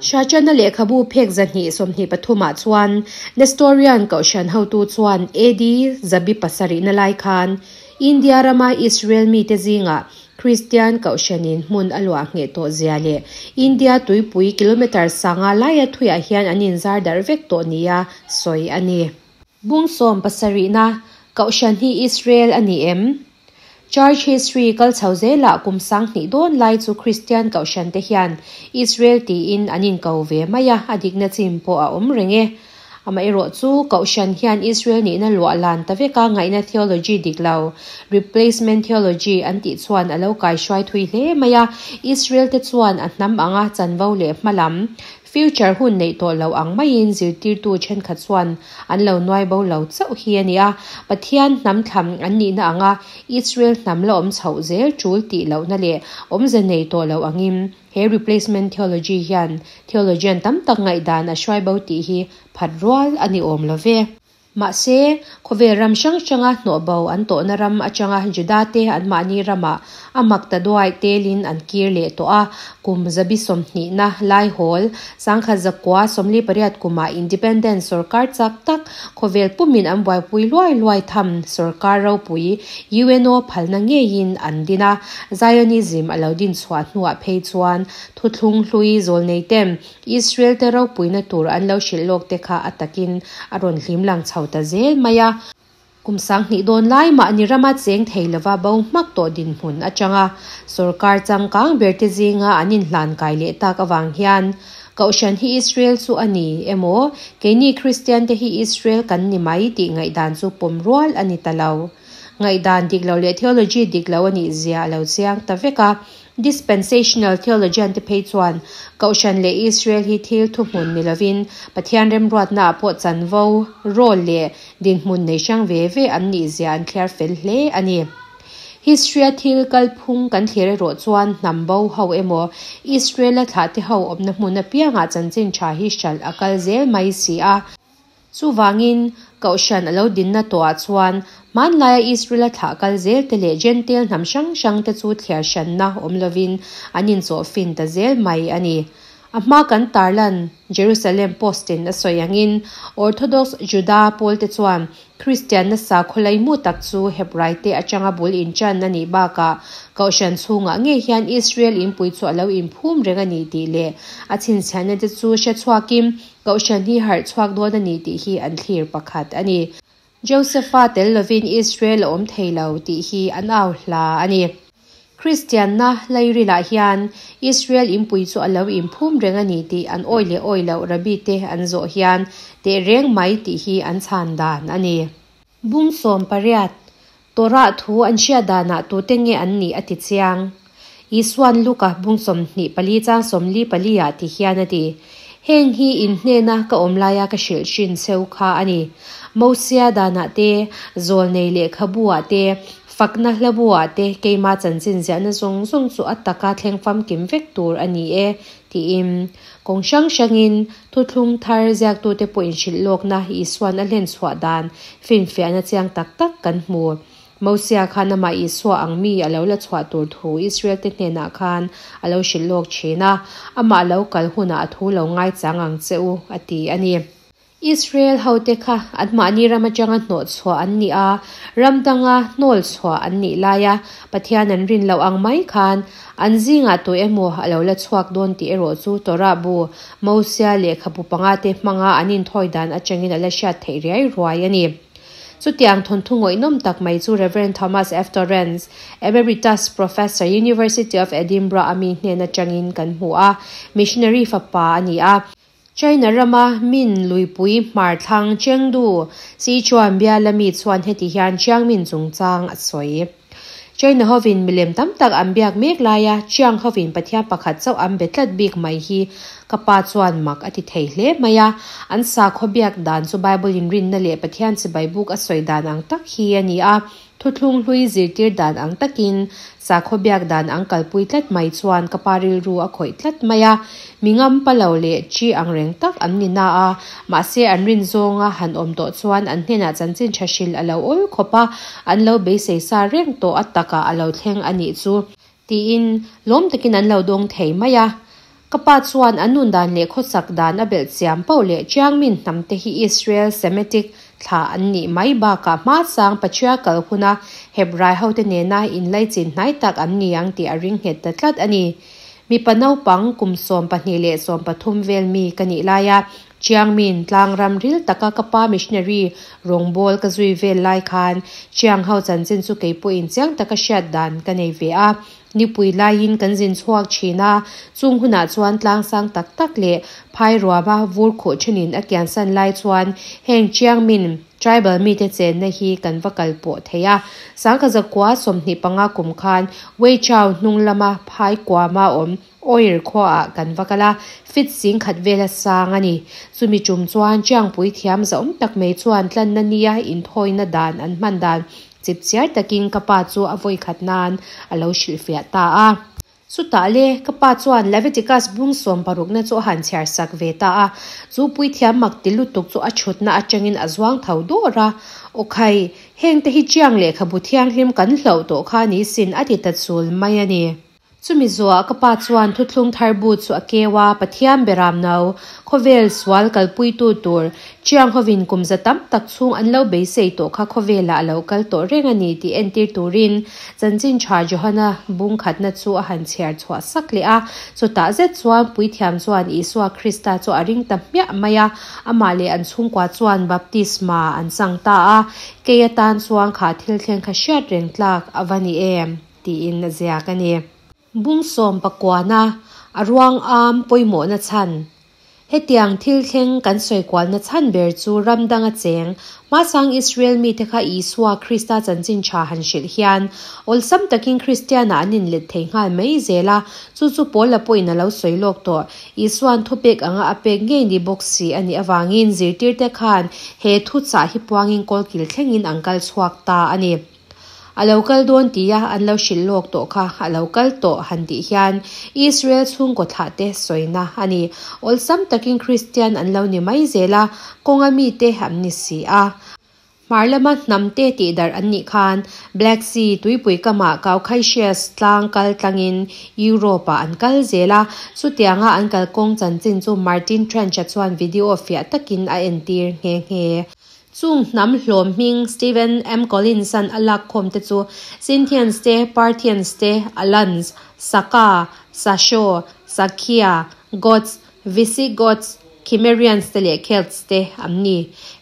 Hriatchana lehkhabu phek 223 ah chuan Nestorian Kohhran hotu chuan AD 700 na lai khan India rama Israel mite zingah Kristian Kohhranin hmun a luah ngheh tawh zia leh India tuipui kilometre sanga laia thuiah hian an inzar darh vek tawh nia sawi a ni. Bung 17na, Kohhran hi Israel a ni em? Church history kal chho zelah kum 2000 dawn lai chu Kristian Kohhran te hian Israel tiin an inko ve mai a, a dikna chin pawh a awm reng e. Amaherawh chu Kohhran hian Israel nihna luah lan ta veka ngaihna theology dik lo, replacement theology an tih chuan a lo kaihruai thui hle mai a, Israel te chuan a hnam anga chanvo leh hmalam, Future hun neih tawh lo ang maiin zirtirtu thenkhat chuan an lo nuai bo lo chauh hi a ni a, Pathian hnam thlam an nihna anga Israel hnam la awm chhoh zel tul tih lohna leh awmze nei tawh lo angin he replacement theology hian theologian tam tak ngaihdan a hruai bo tih hi phat rual a ni awm lo ve. Mahse, khawvel ram hrang hranga hnawhbo an tawhna ram atanga Judate anmahni ramah a mak ta duai telin an kir leh tawh a, kum 120na laihawl 1948 kumah Independence sorkar chak tak khawvel pumin an buaipui luai luai tham sorkar ropui UNO phalna ngeiin an din a, Zionism a lo din chhuah hnuah phei chuan thuthlung hlui zawl nei tem Israel te ropuina tur an lo hrilh lawk te kha a takin a rawn hlim lang chho ta zel mai a. Kum 2000 dawn lai mahni rama cheng thei lova bo hmak tawh dinhmun atanga sorkar changkang ber te zinga an inhlan kai leh tak awang hian Kohhran hi Israel chu a ni emaw keini Kristian te hi Israel kan ni mai tih ngaihdan chu pawm rual a ni ta lo. Ngaihdan dik lo leh theology dik lo a nih zia a lo chiang ta vek a. Dispensational theologian te phei chuan Kohhran leh Israel hi thil thuhmun ni lovin Pathian remruatna ah pawh chanvo, role leh dinhmun nei hrang ve ve an nih zia an thliar fel hle a ni. History a thil kalphung kan thlir erawh chuan hnam bo ho emaw Israel a thlah te ho awmna hmun apiangah chanchin tha hi hralh a kal zel mai si a. Chuvangin, Kohhran a lo dinna tawhah chuan hmanlaia Israel a thlah kal zel te leh Gentail hnam hrang hrang te chu thliar hranna awm lovin an inchawh fin ta zel mai a ni. A hma kan tarlan Jerusalem Post-in a sawi angin Orthodox Juda pawlte chuan Kristianna sakhaw laimu tak chu Hebraite atanga bul inṭan a nih bakah Kohhran chhungah ngei hian Israel inpui chu a lo inphum reng a ni tih leh a chhinchhiahna te chu hre chhuakin Kohhran hi harh chhuak dawn a ni tih hi an thlir pakhat a ni. Josepha tel lovin Israel a awm thei lo tih hi an au hla a ni. Kristianna lairilah hian Israel inpui chu a lo inphum reng a ni tih an awi leh awi loh Rabbi te an zawh hian teh reng mai tih hi an chhan dan a ni. Bung 18, Torah thu an hriat danah tute nge an nih a ti chiang. Isuan Luka bung 24 chang 44 ah ti hian a ti, Heng hi in hnena ka awm laia ka hrilh hrin cheu kha a ni. Mosia danah te, zawlnei lehkhabu ah te, fakna hlabu ah te keima chanchin ziahna zawng zawng chu a taka thleng famkim vek tur a ni e, tiin kawng hrang hrangin thuthlung thar ziaktute pawh inhrilh lawkna Isuan a hlen chhuah dan finfiahna chiang tak tak kan hmu. Mosia khan amah Isua ang mi a lo la chhuah tur thu Israel te hnenah khan a lo hrilh lawk thin a, amah lo kal hunah a thu lo ngaichang ang che u, a ti a ni. Israel hote kha anmahni ram atanga hnawh chhuah an ni a, ram danga hnawl chhuah an nih laia Pathian an rin loh ang mai khan an zingah tu emaw a lo la chhuak dawn tih erawh chu Torah bu, Mosia lehkhabu panga te hmanga an inthawi dan atangin a la hriat theih riai ruai a ni. Chutiang thawnthu ngawih nawm tak mai chu Rev. Thomas F. Torrance, Emeritus Professor, University of Edinburgh a mi hnen atangin kan hmu a, missionary fapa a ni a. China rama Min luipui hmar thlang Chengdu, Sichuan biala mi chuan heti hian Chiang Min chungchang a sawi. China hovin milem tam tak an biak mek laia Chiang hovin Pathian pakhat chauh an be tlat bik mai hi ka pa chuan mak a ti thei hle mai a. An sakhaw biak dan chu Bible in rinna leh Pathian chibai buk a sawi dan ang tak hi a ni a. Thuthlung hlui zirtir dan ang takin sakhaw biak dan ang kalpui tlat mai chuan ka pa rilru a khawih tlat mai a. Mi ngampa lo leh chi ang reng tak an ni na a, mahse an rin zawnga han awm tawh chuan an hnenah chanchin tha hrilh a lo awl khawp a, an lo beisei sa reng tawh a takah a lo thleng a nih chu tiin lawm takin an lo dawng thei mai a. Ka pa chuan an nun dan leh khawsak dan a belh chiam poh leh Chiangmin hnam te hi Israel Semitic thlah an nih mai bakah hmasang patriarchal huna Hebrai hote nena inlaichin hnai tak an ni ang tih a ring nghet ta tlat a ni. Mipa naupang kum 12 leh 13 vel mi ka nih laia Chiangmin tlangram ril taka ka pa missionary rawngbawl ka zui vel lai khan Chiang ho chanchin chu kei pawhin chiang taka hriat dan ka nei ve a. Nipui laiin kan zin chhuak thin a, chung hunah chuan tlang sang tak tak leh phai ruama vur khuh thenin a kiansan lai chuan heng Chiangmin tribal mite chenna hi kan va kal pawh thei a. 1925 kum khan Weichau hnung lama phai kuama awm Oir khuaah kan va kal a, fit 10,000 vela sang a ni. Chumi tum chuan Chiangpui thiam zauhawm tak mai chuan tlanna nia inthawina dan an hman dan chipchiar takin ka pa chu a vawi khat nan a lo hrilhfiah ta a. Chutah le, ka pa chuan Leviticus bung sawmparukna chu a han chhiar sak ve ta a. Chu puithiam mak ti lutuk chu a thutna atangin a zuang tho dawr a. Aw khai, heng te hi Chiang lehkhabu thianghlim kan hloh tawh kha ni sin a ti ta chul mai a ni. Chumi zuah ka pa chuan thuthlung thar bu chu a keu a, Pathian beram no, khawvel sual kalpuitu tur, Chiang hovin kum za tam tak chhung an lo beisei tawh kha khawvelah a lo kal tawh reng a ni tih entir turin Chanchin Tha Johana bung khatna chu a han chhiar chhuah sak leh a. Chutah zet chuan Puithiam chuan Isua Krista chu a ring ta hmiah mai a, amah leh an chhungkua chuan baptisma an chang ta a, kei atan chuan kha thil thleng kha hriat reng tlak a va ni em? Tiin a ziak a ni. Bung sawm pakuana a ruang am pawimawhna chhan. Hetiang thil thleng kan sawi kualna chhan ber chu ram danga cheng, hmasang Israel mite kha Isua Krista chanchin tha han hrilh hian awlsam takin Kristianah an inlet thei nghal mai zel a, chu chu Paula pawhin a lo sawi lawk tawh. Isua'n thupek anga a pek ngei ni bawk si a nih avangin zirtirte khan he thuchah hi puangin kawlkil thlengin an kal chhuak ta a ni. A lo kal dawn tia an lo hrilh lawk tawh kha a lo kal tawh han tih hian Israel chhungkaw thlah te sawina a ni. Awlsam takin Kristian an lo ni mai zel a, kawnga mite an ni si a. Hmar lama hnam te tih darh an nih khan Black Sea tuipui kamah Caucasus tlang kal tlangin Europe-ah an kal zel a, chutianga an kalkawng chanchin chu Martin Trench-a chuan video fiah takin a entir nghe nghe. Chung hnam hlawm hming Stephen M. Collins-a'n a lakkhawm te chu Scythians te, Parthians te, Alans, Saka, Sasho, Sakhia, Goths, Visigoths, Cimmerians te leh Celts te an ni.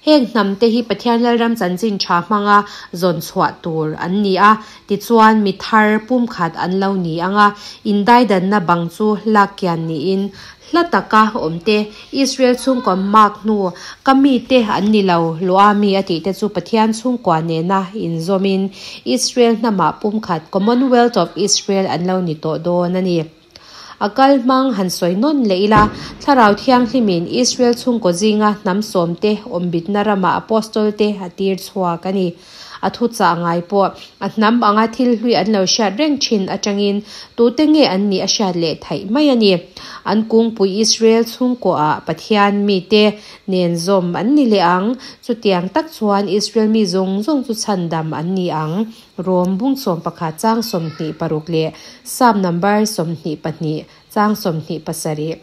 Heng hnam te hi Pathian Lalram chanchin tha hmanga zawn chhuah tur an ni a, tichuan mi thar pumkhat an lo ni ang a, indaidanna bang chu lak kian niin Hla taka awmte, Israel chhungkua mak hnu, ka mite an ni lo, lua mi a tihte chu Pathian chhungkua nena inzawmin Israel hnamah pumkhat, Commonwealth of Israel, an lo ni tawh dawn a ni. A kal hmang han sawi nawn leh ila, Thlarau Thianghlimin Israel chhungkaw zinga hnam sawmte awmbitna ramah Apostolte a tir chhuak a ni. A thuchah ngai pawh a hnam anga thil hlui an lo hriat reng thin atangin tute nge an nih a hriat leh theih mai a ni. An kungpui Israel chhungkuaah Pathian mite nen zawm an ni leh ang. Chutiang tak chuan Israel mi zawng zawng chu chhandam an ni ang. Rom bung 11 chang 26 leh Psalm number 22 chang 27.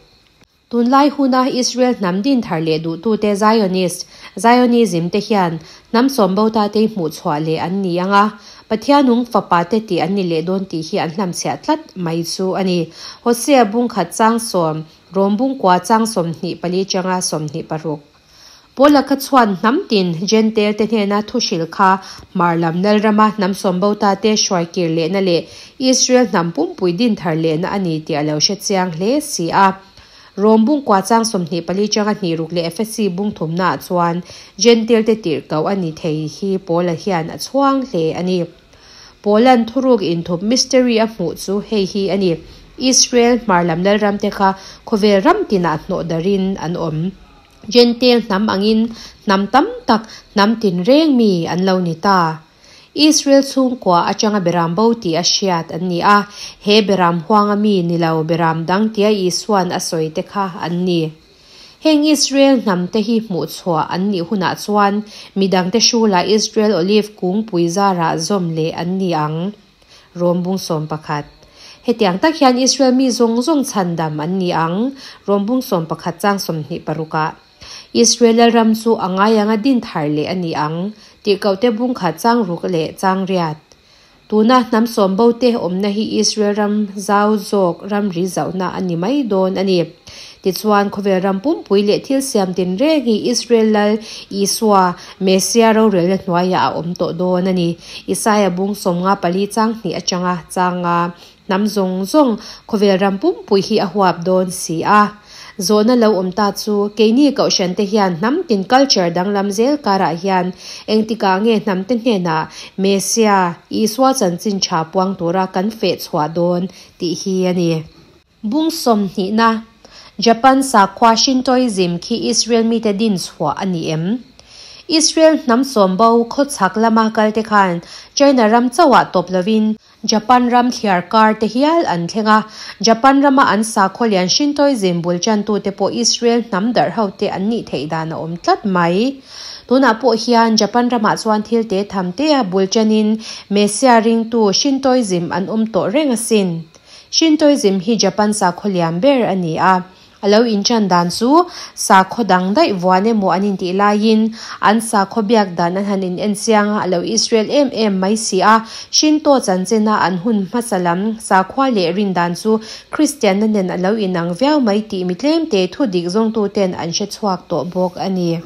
Tunlai huna Israel hnam din thar leh duhtute Zionist, Zionism, te hian hnam sawm bo ta te hmuh chhuah leh an ni ang a, Pathian nung fapa te tih an ni leh dawn tih hi an hlamchhiah tlat mai chu a ni. Hosea bung khat chang sawm, Rom bung kua chang 24 changa 26. Paula kha chuan hnam tin Jentail te hnena thu hrilh kha hmar lam Lalrama hnam sawm bo ta te hruai kir lehna leh Israel hnam pumpui din thar lehna a ni tih a lo hre chiang hle si a. Rom bung kua chang 24 changa hnih ruk leh Efesi bung thumnaah chuan Jentail te tirhkoh a ni thei hi Paula hian a chhuang hle a ni. Paula'n thuruk inthup, mystery, a hmuh chu hei hi a ni, Israel hmar lam lalramte kha khawvel ram tinah hnawh darin an awm. Jentail hnam angin hnam tam tak, hnam tinreng mi an lo ni ta. Israel chhungkua atanga beram bo tih a hriat an ni a, he beram huanga mi ni lo beram dang tia Isua'n a sawi te kha an ni. Heng Israel hnamte hi hmuh chhuah an nih hunah chuan midangte hrulah Israel Olive kungpui zarah zawm leh an ni ang. Rom bung 11. Hetiang tak hian Israel mi zawng zawng chhandam an ni ang. Rom bung 11 chang 26 ah. Israel lalram chu a ngai anga din thar leh a ni ang. Tirhkohte bung khat chang ruk leh chang riat. Tuna hnam sawm bo te awmna hi Israel ram zau zawk ramri zauhna a ni mai dawn a ni. Tichuan, khawvel ram pumpui leh thil siam tinreng hi Israel Lal Isua, Messia rorelna hnuaiah a awm tawh dawn a ni. Isaia bung 54 chang hnih atanga changa hnam zawng zawng khawvel ram pumpui hi a huap dawn si a. Zawhna lo awm ta chu, keini Kohhrante hian hnam tin culture danglam zel karah hian engtikah nge hnamte hnenah Messia, Isua chanchin tha puang tura kan feh chhuah dawn tih hi a ni. Bung sawmhnihna, Japan sakhua Shintoism khi Israel mite din chhuah a ni em? Israel hnam sawmbo khawchhak lama kalte khan China ram chauhah tawp lovin, Japan ram thliar kar te hial an thleng a, Japan rama an sakhaw lian Shintoism bul tantute pawh Israel hnam darh hote an nih theih dan a awm tlat mai. Tunah pawh hian Japan ramah chuan thil te tham tea bul tanin Messiah ringtu Shintoism an awm tawh reng asin. Shintoism hi Japan sakhaw lian ber a ni a. A lo inṭan dan chu sakhaw dang daih vuan emaw an intih laiin an sakhaw biak dan an han in enchiang a, a lo Israel em em mai si a. Shinto chanchina an hun hmasa lam sakhua leh rin dan chu Kristianna nen a lo inang viau mai tih mi tlemte thu dik zawngtuten an hre chhuak tawh bawk a ni.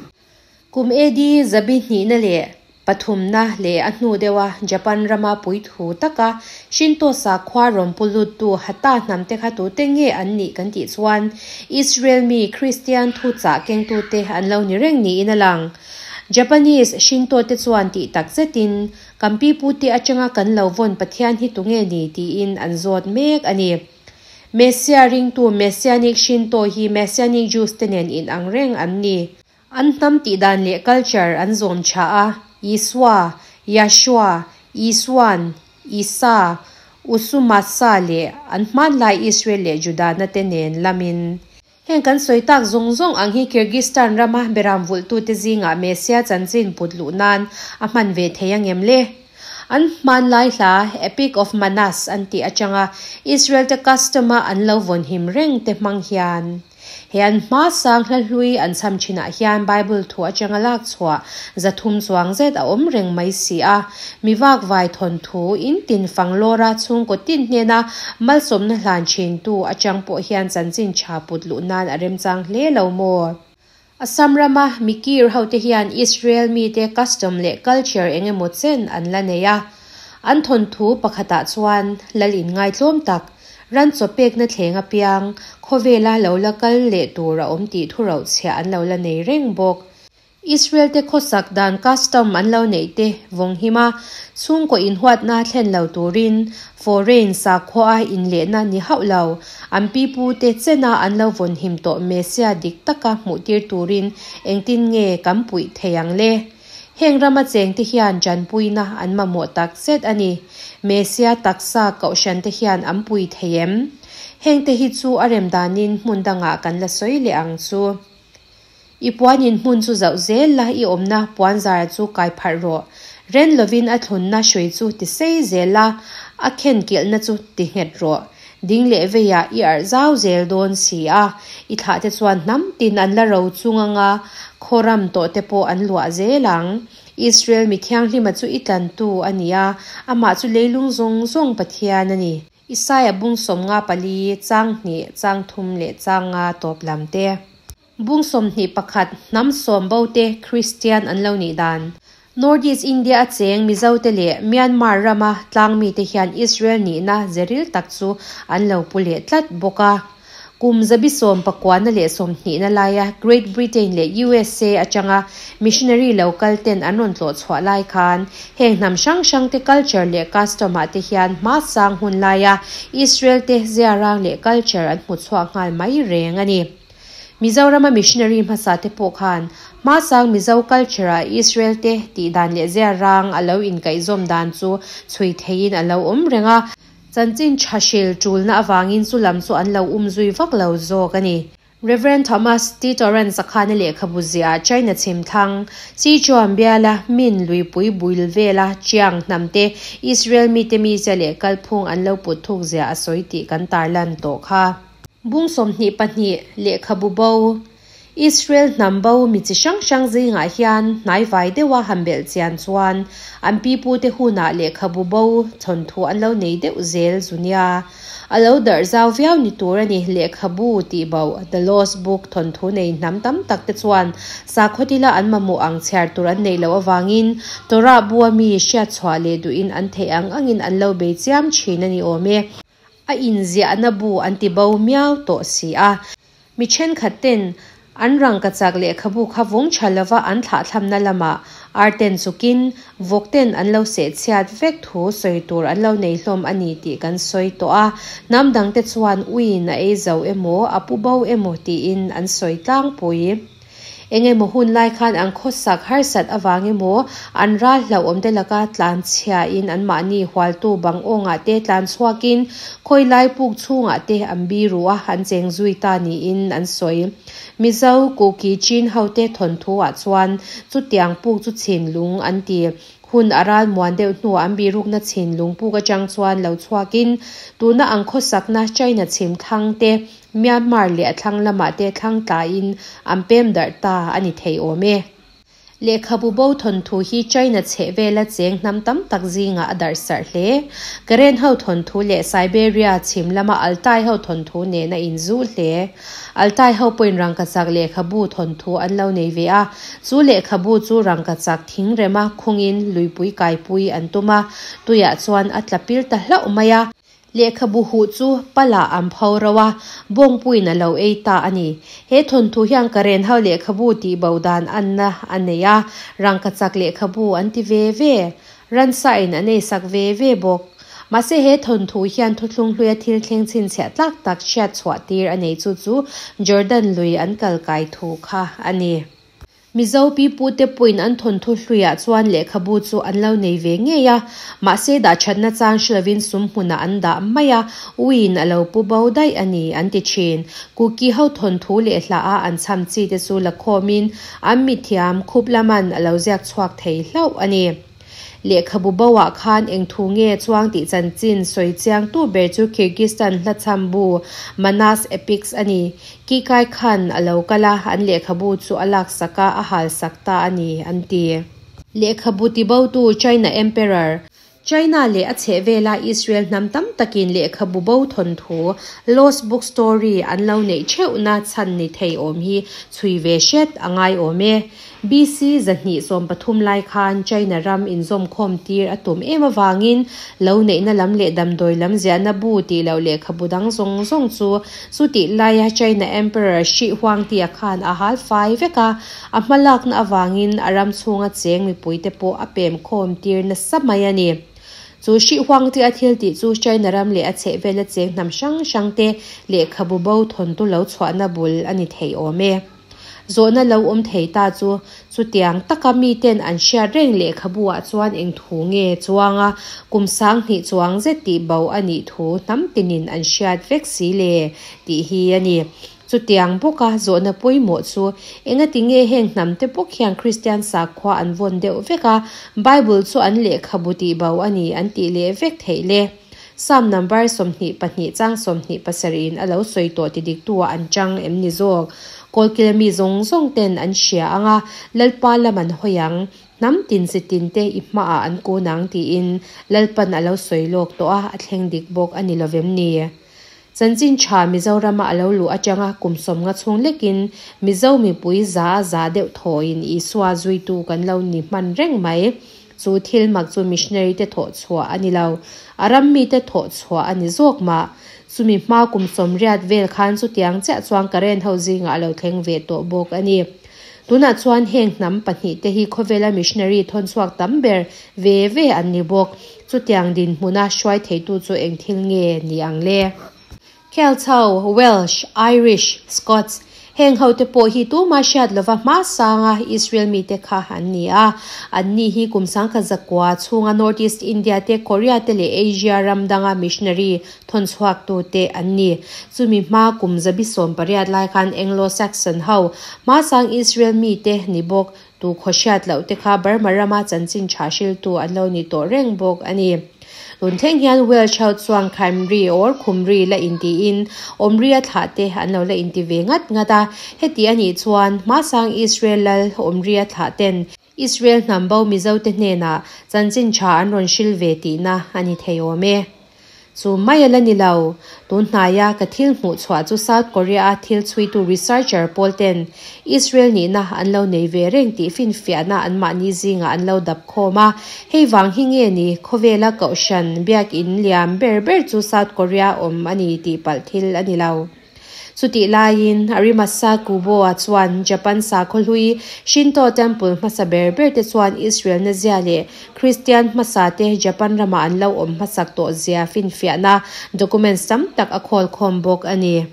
Kum AD zabi hnihna leh pathumna leh a hnu deuha Japan rama puithu taka Shinto sakhua rawn pu luttu Hata hnamte kha tute nge an nih kan tih chuan Israel mi Kristian thuchah kengtute an lo ni reng niin a lang. Japanese Shinto te chuan tih tak zetin kan pipute atanga kan lo vawn Pathian hi tunge ni tiin an zawt mek a ni. Messiah ringtu Messianic Shinto hi Messianic Jews te nen inang reng an ni. An hnam tihdan leh culture an zawm tha a, Isua, Yahshua, Isuan, Isa, Usumasa leh an hmanlai Israel leh Judah na te nen lamin. Heng kan sawi tak zawng zawng ang hi Kyrgyzstan rama beram vulhtute zingah Messiah chanchin put luh nan a hman ve thei angem le? An hmanlai hla Epic of Manas an tih atanga Israel te custom a an lo vawnhim reng te hmang hian. He an hma sang hla hlui an cham thinah hian Bible thu atanga lak chhuah 300 chuang zet a awm reng mai si a. Mi vak vai thawnthu in tin fang lawra chhungkaw tin hnena malsawmna hlan thintu atang pawh hian chanchin tha put luh nan a remchang hle lo maw? Assam rama Mikir hote hian Israel mite custom leh culture eng emaw chen an la nei a. An thawnthu pakhatah chuan lal inngaitlawm tak, ran chaw pekna thleng apiang, khawvela lo la kal leh tur a awm tih thurochhiah an lo la nei reng bawk. Israel te khawsak dan custom an lo neih te vawng him a, chhungkaw inhuatna thlen lo turin foreign sakhua a inlehna ni hauh lo, an pipu te chena an lo vawn him tawh Messiah dik taka hmuhtir turin engtin nge kan puih thei ang le? Heng rama chengte hian tanpuina an mamawh tak zet a ni. Messiah taksa kohhran te hian an pui thei em? Hengte hi chu a rem danin hmun dangah kan la sawi leh ang chu. I puanin hmun chu zauh zel la, i awmna puanzar chu kai pharh rawh. Ren lovin a thlunna hrui chu ti sei zel la, a khen kilhna chu ti nghet rawh. Ding leh veiah i arh zau zel dawn si a, i thlahte chuan hnam tin an la ro chung anga khawram tawh te pawh an luah zel ang. Israel mi thianghlima chu i tlantu a ni a, amah chu leilung zawng zawng Pathian a ni. Isaia bung 54, chang hnih, chang thum leh chang nga tawp lam te. Bung 21, hnam sawm bo te Kristian an lo nih dan. North East India a cheng Mizo te leh Myanmar rama tlang mite hian Israel nihna zeril tak chu an lo pu leh tlat bawk a. Kum zabi sawmpakuana leh sawmhnihna laia Great Britain leh USA atanga missionary lo kal ten an rawn tlawh chhuah lai khan heng hnam hrang hrang te culture leh custom ah te hian hma sang hun laia Israel te ziarang leh culture an hmu chhuak nghal mai reng a ni. Mizorama missionary hmasa te pawh khan hma sang Mizo culture ah Israel te tih dan leh ziarang a lo inkaihzawm dan chu chhui theihin a lo awm reng a. Chanchin tha hril tulna avangin chu lam chu an lo um zui vak lo zawk a ni. Rev. Thomas T. Torrance a khan a lehkhabu ziah China chhimthlang, Sichuan biala Min luipui buil vela Chiang hnamte Israel mite mizia leh kalphung an lo put thuk zia a sawi tih kan tarlan tawh kha. Bung 22, Lehkhabu bo. Israel hnam bo mi chi hrang hrang zingah hian hnaivai deuha han belh chian chuan an pipute hunah lehkhabu bo thawnthu an lo nei deuh zel zu nia. A lo darh zau viau ni tur a ni. Lehkhabu tih bo, The Lost Book, thawnthu nei hnam tam tak te chuan sakhaw thila an mamawh ang chhiar tur an neih loh avangin Torah bua mi hriatchhuah leh duhin an theih ang angin an lo bei chiam thin a ni awm e. A inziahna bu an ti bo miau tawh si a. Mi thenkhat ten an rangkachak lehkhabu kha vawng tha lova an thlahthlamna lamah arten chukin vawk ten an lo seh chhiat vek thu sawi tur an lo nei hlawm a ni tih kan sawi tawh a. Hnam dangte chuan uiin a ei zo emaw, a pu bo emaw tiin an sawi tlangpui. Eng emaw hun lai khan an khawsak harsat avang emaw, an ral hlauhawm te laka tlan chhiain anmahni hualtu bang awngah te tlan chhuakin khawi lai puk chhungah te an biru a, an cheng zui ta niin an sawi. Mizo, Kuki, Chin hote thawnthu ah chuan chutiang puk chu chhinlung an ti. Hun a ral muan deuh hnuah an birukna chhin lungpuk atang chuan lo chhuakin tuna an khawsakna China chhim thlang te, Myanmar leh a thlang lamah te thlang tlaiin an pem darh ta a ni thei awm e. Lehkhabu bo thawnthu hi China chheh vela cheng hnam tam tak zingah a darh sarh hle. Karen ho thawnthu leh Siberia chhim lama Altai ho thawnthu nen a inzu hle. Altai ho pawhin rangkachak lehkhabu thawnthu an lo nei ve a, chu lehkhabu chu rangkachak thingrema khungin luipui kaipui an tum a, tuiah chuan a tla pil ta hlauh mai a. Lehkhabu huh chu palah an pho ro a, bawngpuiin a lo ei ta a ni. He thawnthu hian Karen ho lehkhabu tihbo dan anna a nei a, rangkachak lehkhabu an ti ve ve. Ransain an eisak ve ve bawk. Mahse he thawnthu hian thuthlung hluia thil thleng chhinchhiah tlak tak hriat chhuah tir a nei chu chu Jordan lui an kal kai thu kha a ni. Mizo pipute pawhin an thawnthu hluiah chuan lehkhabu chu an lo nei ve ngei a, mahse dah thatna chang hre lovin sum hmunah an dah mai a, uiin a lo pu bo daih a ni an ti thin. Kuki ho thawnthu leh hla a an chham chi te chu la khawmin an mithiam khup laman a lo ziak chhuak thei hlauh a ni. Lehkhabu bo ah khan eng thu nge chuang tih chanchin sawi chiang tu ber chu Kyrgyzstan hlachham bu Manas Epics a ni. Kikai khan a lo kal a, an lehkhabu chu a laksak a, a halsak ta a ni, an ti. Lehkhabu tibotu China Emperor China leh a chhehvela Israel hnam tam takin lehkhabu bo thawnthu, Lost Book Story, an lo neih theuhna chhan ni thei awm hi chhui ve hret a ngai awm e. BC 230 lai khan China ram inzawmkhawm tir a tum em avangin lo neihna lam leh damdawi lam ziahna bu tih loh lehkhabu dang zawng zawng chu chutih laia China Emperor Shi Huangti-a khan a hal fai vek a. A hmalakna avangin a ram chhunga cheng mipuite pawh a pem khawm tir nasa mai a ni. Chu Shi Huangti a thil tih chu China ram leh a chhehvela cheng hnam hrang hrangte lehkhabu bo thawntu lo chhuahna bul a ni thei awm e. Zawhna lo awm thei ta chu chutiang taka miten an hriat reng lehkhabu ah chuan eng thu nge chuang a, kum 2000 chuang zet tih bo a nih thu hnam tinin an hriat vek si le tih hi a ni. Chutiang bawka zawhna pawimawh chu engati nge heng hnamte bawk hian Kristian sakhua an vawn deuh vek a, Bible chu an lehkhabu tih bo a ni an tih leh vek theih le? Psalm number 22 chang 27 in a lo sawi tawh ti diktu ah an chang em ni zawk? Kawlkil mi zawng zawng ten an hria ang a, Lalpa lam an hawi ang, hnam tin chi tin te i hmaah an kun ang tiin Lalpan a lo sawi lawk tawh a, a thleng dik bawk a ni lovem ni? Chanchin tha Mizorama a lo luh atanga kum 50 chhung lekin Mizo mipui za a za deuh thawhin Isua zuitu kan lo ni hman reng mai. Chu thil mak chu missionary te thawh chhuah a ni lo. A ram mite thawh chhuah a ni zawk mah. Chumi hma kum 80 vel khan chutiang chiah chuan Karen ho zingah a lo thleng ve tawh bawk a ni. Tunah chuan heng hnam pahnihte hi khawvela missionary thawnchhuak tam ber ve ve an ni bawk. Chutiang dinhmuna hruai theitu chu eng thil nge ni ang le? Celts ho, Welsh, Irish, Scots, heng hote pawh hi tuma hriat lova hma sanga Israel mite kha an ni a. Anni hi kum 1900 chhunga North East India te, Korea te leh Asia ram danga missionary thawnchhuaktute an ni. Chumi hma kum 180 lai khan Anglo-Saxon ho, hmasang Israel mite ni bawk, tu khaw hriat loh te kha Burma rama chanchin tha hriltu an lo ni tawh reng bawk a ni. Tun thleng hian Welsh ho chuan Cymru or Khumri la intiin Omri-a thlah te an lo la inti ve ngat ngat a. Heti a nih chuan hmasang Israel lal Omri-a thlah ten Israel hnam bo Mizo te hnenah chanchin tha an rawn hril ve tihna a ni thei awm e. Chu mai a la ni lo. Tun hnaia ka thil hmuh chhuah chu South Korea-a thil chhuitu researcher pawl ten Israel nihna an lo nei ve reng tih finfiahna anmahni zingah an lo dap khawm a. Hei vang hi nge ni khawvela kohhran biakin liam ber ber chu South Korea awm a ni tih palh thil a ni lo. Chutih laiin Arimasa Kubo-a chuan Japan sakhaw hlui Shinto Temple hmasa ber ber te chuan Israel na zia leh Kristian hmasa te Japan ramah an lo awm hmasak tawh zia finfiahna documents tam tak a khawl khawm bawk a ni.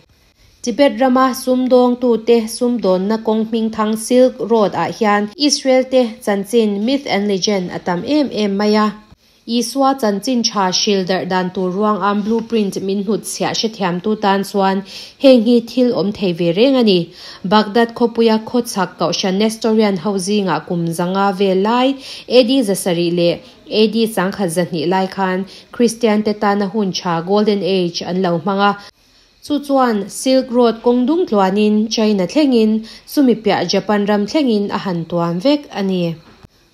Tibet rama sumdawngtute sumdawnna kawng hmingthang Silk Road ah hian Israel te chanchin myth and legend a tam em em mai a. Isua chanchin tha hril darh dan tur ruangam blueprint min hnutchhiah hrethiamtu tan chuan heng hi thil awm thei ve reng a ni. Baghdad khawpuia khawchhak kohhran Nestorian ho zingah kum 500 vel lai AD 700 leh AD 1200 lai khan Kristian te tana hun tha Golden Age an lo hmang a. Chu chuan Silk Road kawng dung tluanin China thlengin chumi piah Japan ram thlengin a han tuam vek a ni.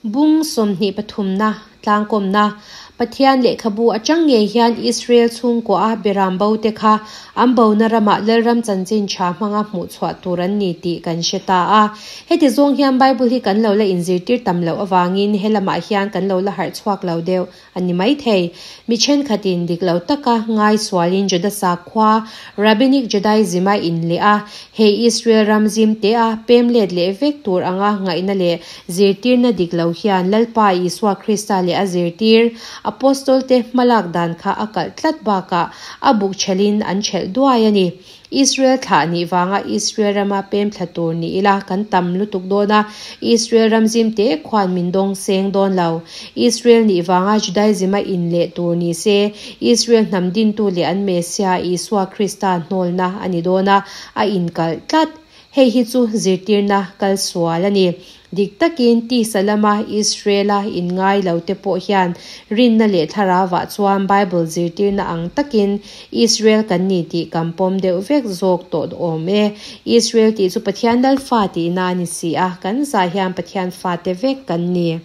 Bung 23na tlangkawmna, Pathian lehkhabu atang ngei hian Israel chhungkaw a beram bo te kha an bona ramah Lalram chanchin tha hmanga hmuh chhuah tur an ni tih kan hre ta a. Heti zawng hian Bible hi kan lo la inzirtir tam loh avangin he lamah hian kan lo la harh chhuak lo deuh a ni maithei. Mi thenkhatin dik lo taka ngai sualin Juda sakhua, Rabbinic Judaism, a inleh a, hei Israel ram zim te a pem let leh vek tur anga ngaihna leh zirtirna dik lo hian Lalpa Isua Krista leh a zirtir Apostol te hmalak dan kha a kalh tlat bakah a buk thelhin an thelh duai a ni. Israel thlah nih vanga Israel rama pem thla tur ni ila kan tam lutuk dawn a, Israel ram zim te khuan min dawng seng dawn lo. Israel nih vanga Judaism a inleh tur ni se, Israel hnam dintu leh an Messiah Isua Krista hnawlna a ni dawn a, a inkalh tlat. Hei hi chu zirtirna kal sual a ni. Dik takin tisa lama Israel-a inngai lo te pawh hian rinna leh thlarauah chuan Bible zirtirna ang takin Israel kan ni tih kan pawm deuh vek zawk tawh awm e. Israel tih chu Pathian Lal fa tihna a ni si a, kan zah hian Pathian fate vek kan ni.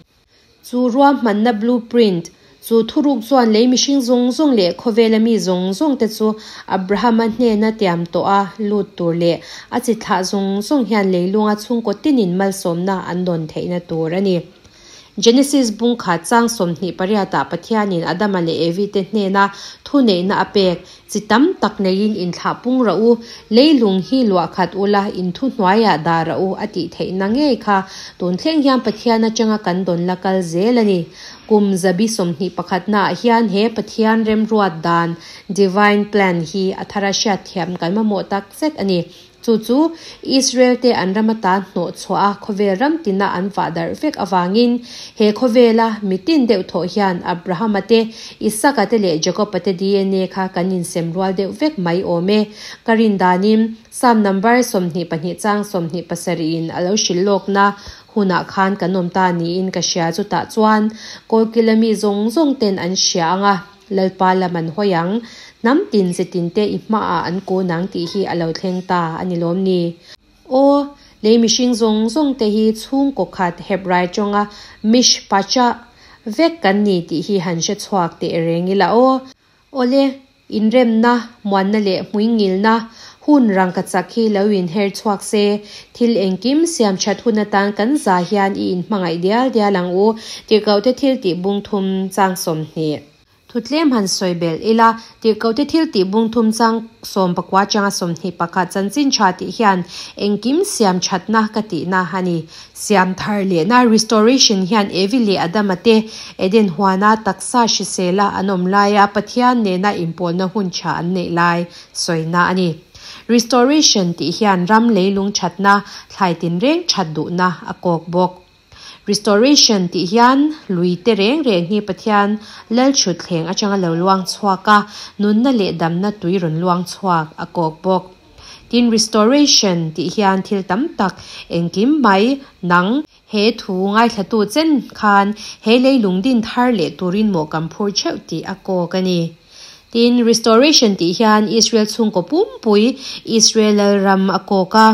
Chu ruahmanna blueprint, chu thuruk chuan lei mihring zawng zawng leh khawvela mi zawng zawng te chu Abrahama hnena tiam tawh a lut tur leh a chi thlah zawng zawng hian leilunga chhungkaw tinin malsawmna an dawn theihna tur a ni. Genesis bung khat chang 28 ah Pathianin Adama leh Evi te hnena thuneihna a pek Chi tam tak neiin inthlah pung rawh u, leilung hi luah khat ula in thu hnuaiah dah rawh u a tih theihna ngei kha tun thleng hian Pathian atanga kan dawn la kal zel a ni. Kum 21naah hian he Pathian remruat dan, divine plan, hi a thara hriatthiam kan mamawh tak zet a ni. Chu chu Israel te an ram atan hnawh chhuah a khawvel ram tina an vah darh vek avangin he khawvela mitin deuh thawh hian Abrahama te, Isaka te leh Jacob-a te DNA kha kan insem rual deuh vek mai awm e. Ka rin danin Psalm number 22 chang 27 in a lo hrilh lawkna hunah khan kan awm ta niin ka hria chutah chuan kawlkila mi zawng zawng ten an hria ang a. Lalpa lam an hawi ang, hnam tin ze tin te i hmaah an kun ang tih hi a lo thleng ta a ni lawm ni? Aw, lei mihring zawng zawng te hi chhungkaw khat Hebrai tawnga mishpacha vek kan ni tih hi han hre chhuak teh reng ila aw. Awle, inremna, muanna leh hmuingilna hun rangkachak hi lo inher chhuak se, thil engkim siam that hun atan kan za hian i inhmangaih dial dial ang u, tirhkohte thil tih bung thum chang 20. Thu tlem han sawi belh ila, Tirhkohte thil tih bung thum chang 14 atanga 21 chanchin tha tih hian engkim siam thatna ka tihna a ni. Siam thar lehna, restoration, hian Evi leh Adama te Eden huana taksa hrisela an awm laia Pathian nena inpawlna hun tha an neih lai sawina a ni. Restoration tih hian ram leilung thatna, thlai tinreng that duhna a kawk bawk. Restoration tih hian lui te reng reng hi Pathian lalthutthleng atanga lo luang chhuak a, nunna leh damna tui rawn luang chhuak a kawk bawk. Tin, restoration tih hian thil tam tak engkim mai nang he thu ngaithlatu chen khan he leilung din thar leh turin mawh kan phur theuh tih a kawk a ni. Tin, restoration tih hian Israel chhungkaw pumpui Israel lalram a kawk a.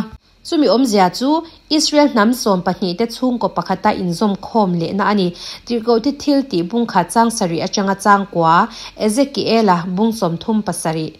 Chumi awmzia chu Israel hnam 12 te chhungkaw pakhata inzawm khawm lehna a ni. Tirhkohte thil tih bung khat chang sarih atanga chang kua, Ezekiela bung 37.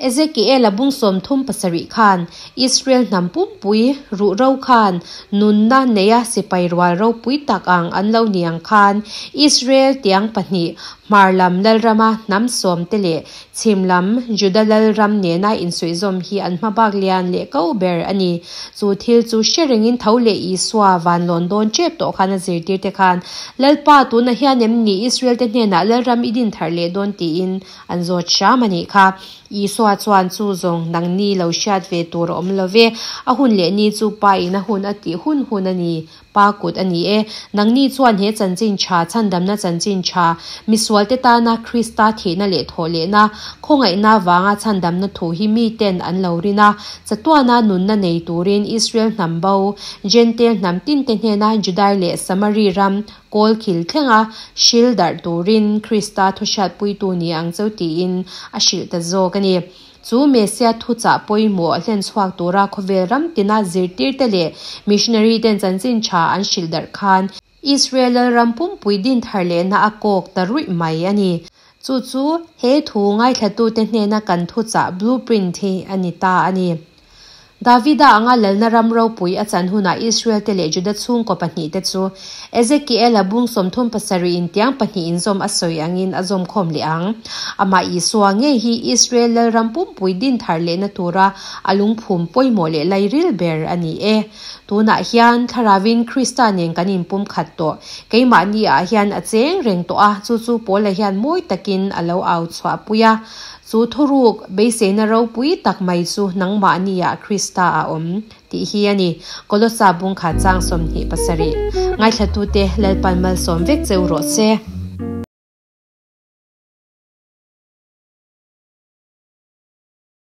Ezekiela bung 37 khan Israel hnam pumpui ruhro khan nunna neia sipai rual ropui tak ang an lo ni ang khan Israel tiang pahnih hmar lam lalrama hnam sawm te leh Chhim lam Juda lalram nena insuihzawm hi an hmabak lian leh ko ber a ni. Chu thil chu hre rengin tho leh Isua van lawn dawn tep tawh khan a zirtirte khan, Lalpa, tunah hian em ni Israel-te hnenah lalram i din thar leh dawn tiin an zawt hram a nih kha. Isua chuan chu zawng nangni lo hriat ve tur a awm lo ve, a hun leh ni chu Pa in a hun a tih hun hun a ni. Pa kut a ni e. Nangni chuan he chanchin tha, chhandamna chanchin tha, misualte tana Krista thihna leh thawhlehna, khawngaihna vanga chhandamna thu hi miten an lo rin a, chatuana nunna nei turin Israel hnam bo, Jentail hnam tinte hnena Judai leh Samari ram kawl khil thlenga hril darh turin Krista thuhriatpuitu ni ang cheu tiin a hrilh ta zawk a ni. Chu Messia thuchah pawimawh hlen chhuak tura khawvel ram tina zirtirte leh missionary ten chanchin tha an hrilh darh khan Israel lalram pumpui din thar lehna a kawk ta ruih mai a ni. Chu chu he thu ngaithlatute hnena kan thuchah blueprint hi a ni ta a ni. Davida anga lalna ram ropui a chan hunah Israel-te leh Juda chhungkaw pahnihte chu Ezekiel-a bung 37 in tiang pahnih inzawm a sawi angin a zawm khawm leh ang. Amah Isua ngei hi Israel lalram pumpui din thar lehna tura a lungphum pawimawh leh lairil ber a ni e. Tunah hian Thlaravin Krista nen kan inpumkhat tawh. Keimahni ah hian a cheng reng tawh a, chu chu Paula hian mawi takin a lo au chhuahpui a. Chu thuruk beiseina ropui tak mai chu nangmahniah Krista a awm tih hi a ni. Kolosa bung khat chang 27. Ngaithlatute Lalpan malsawm vek cheu rawh se.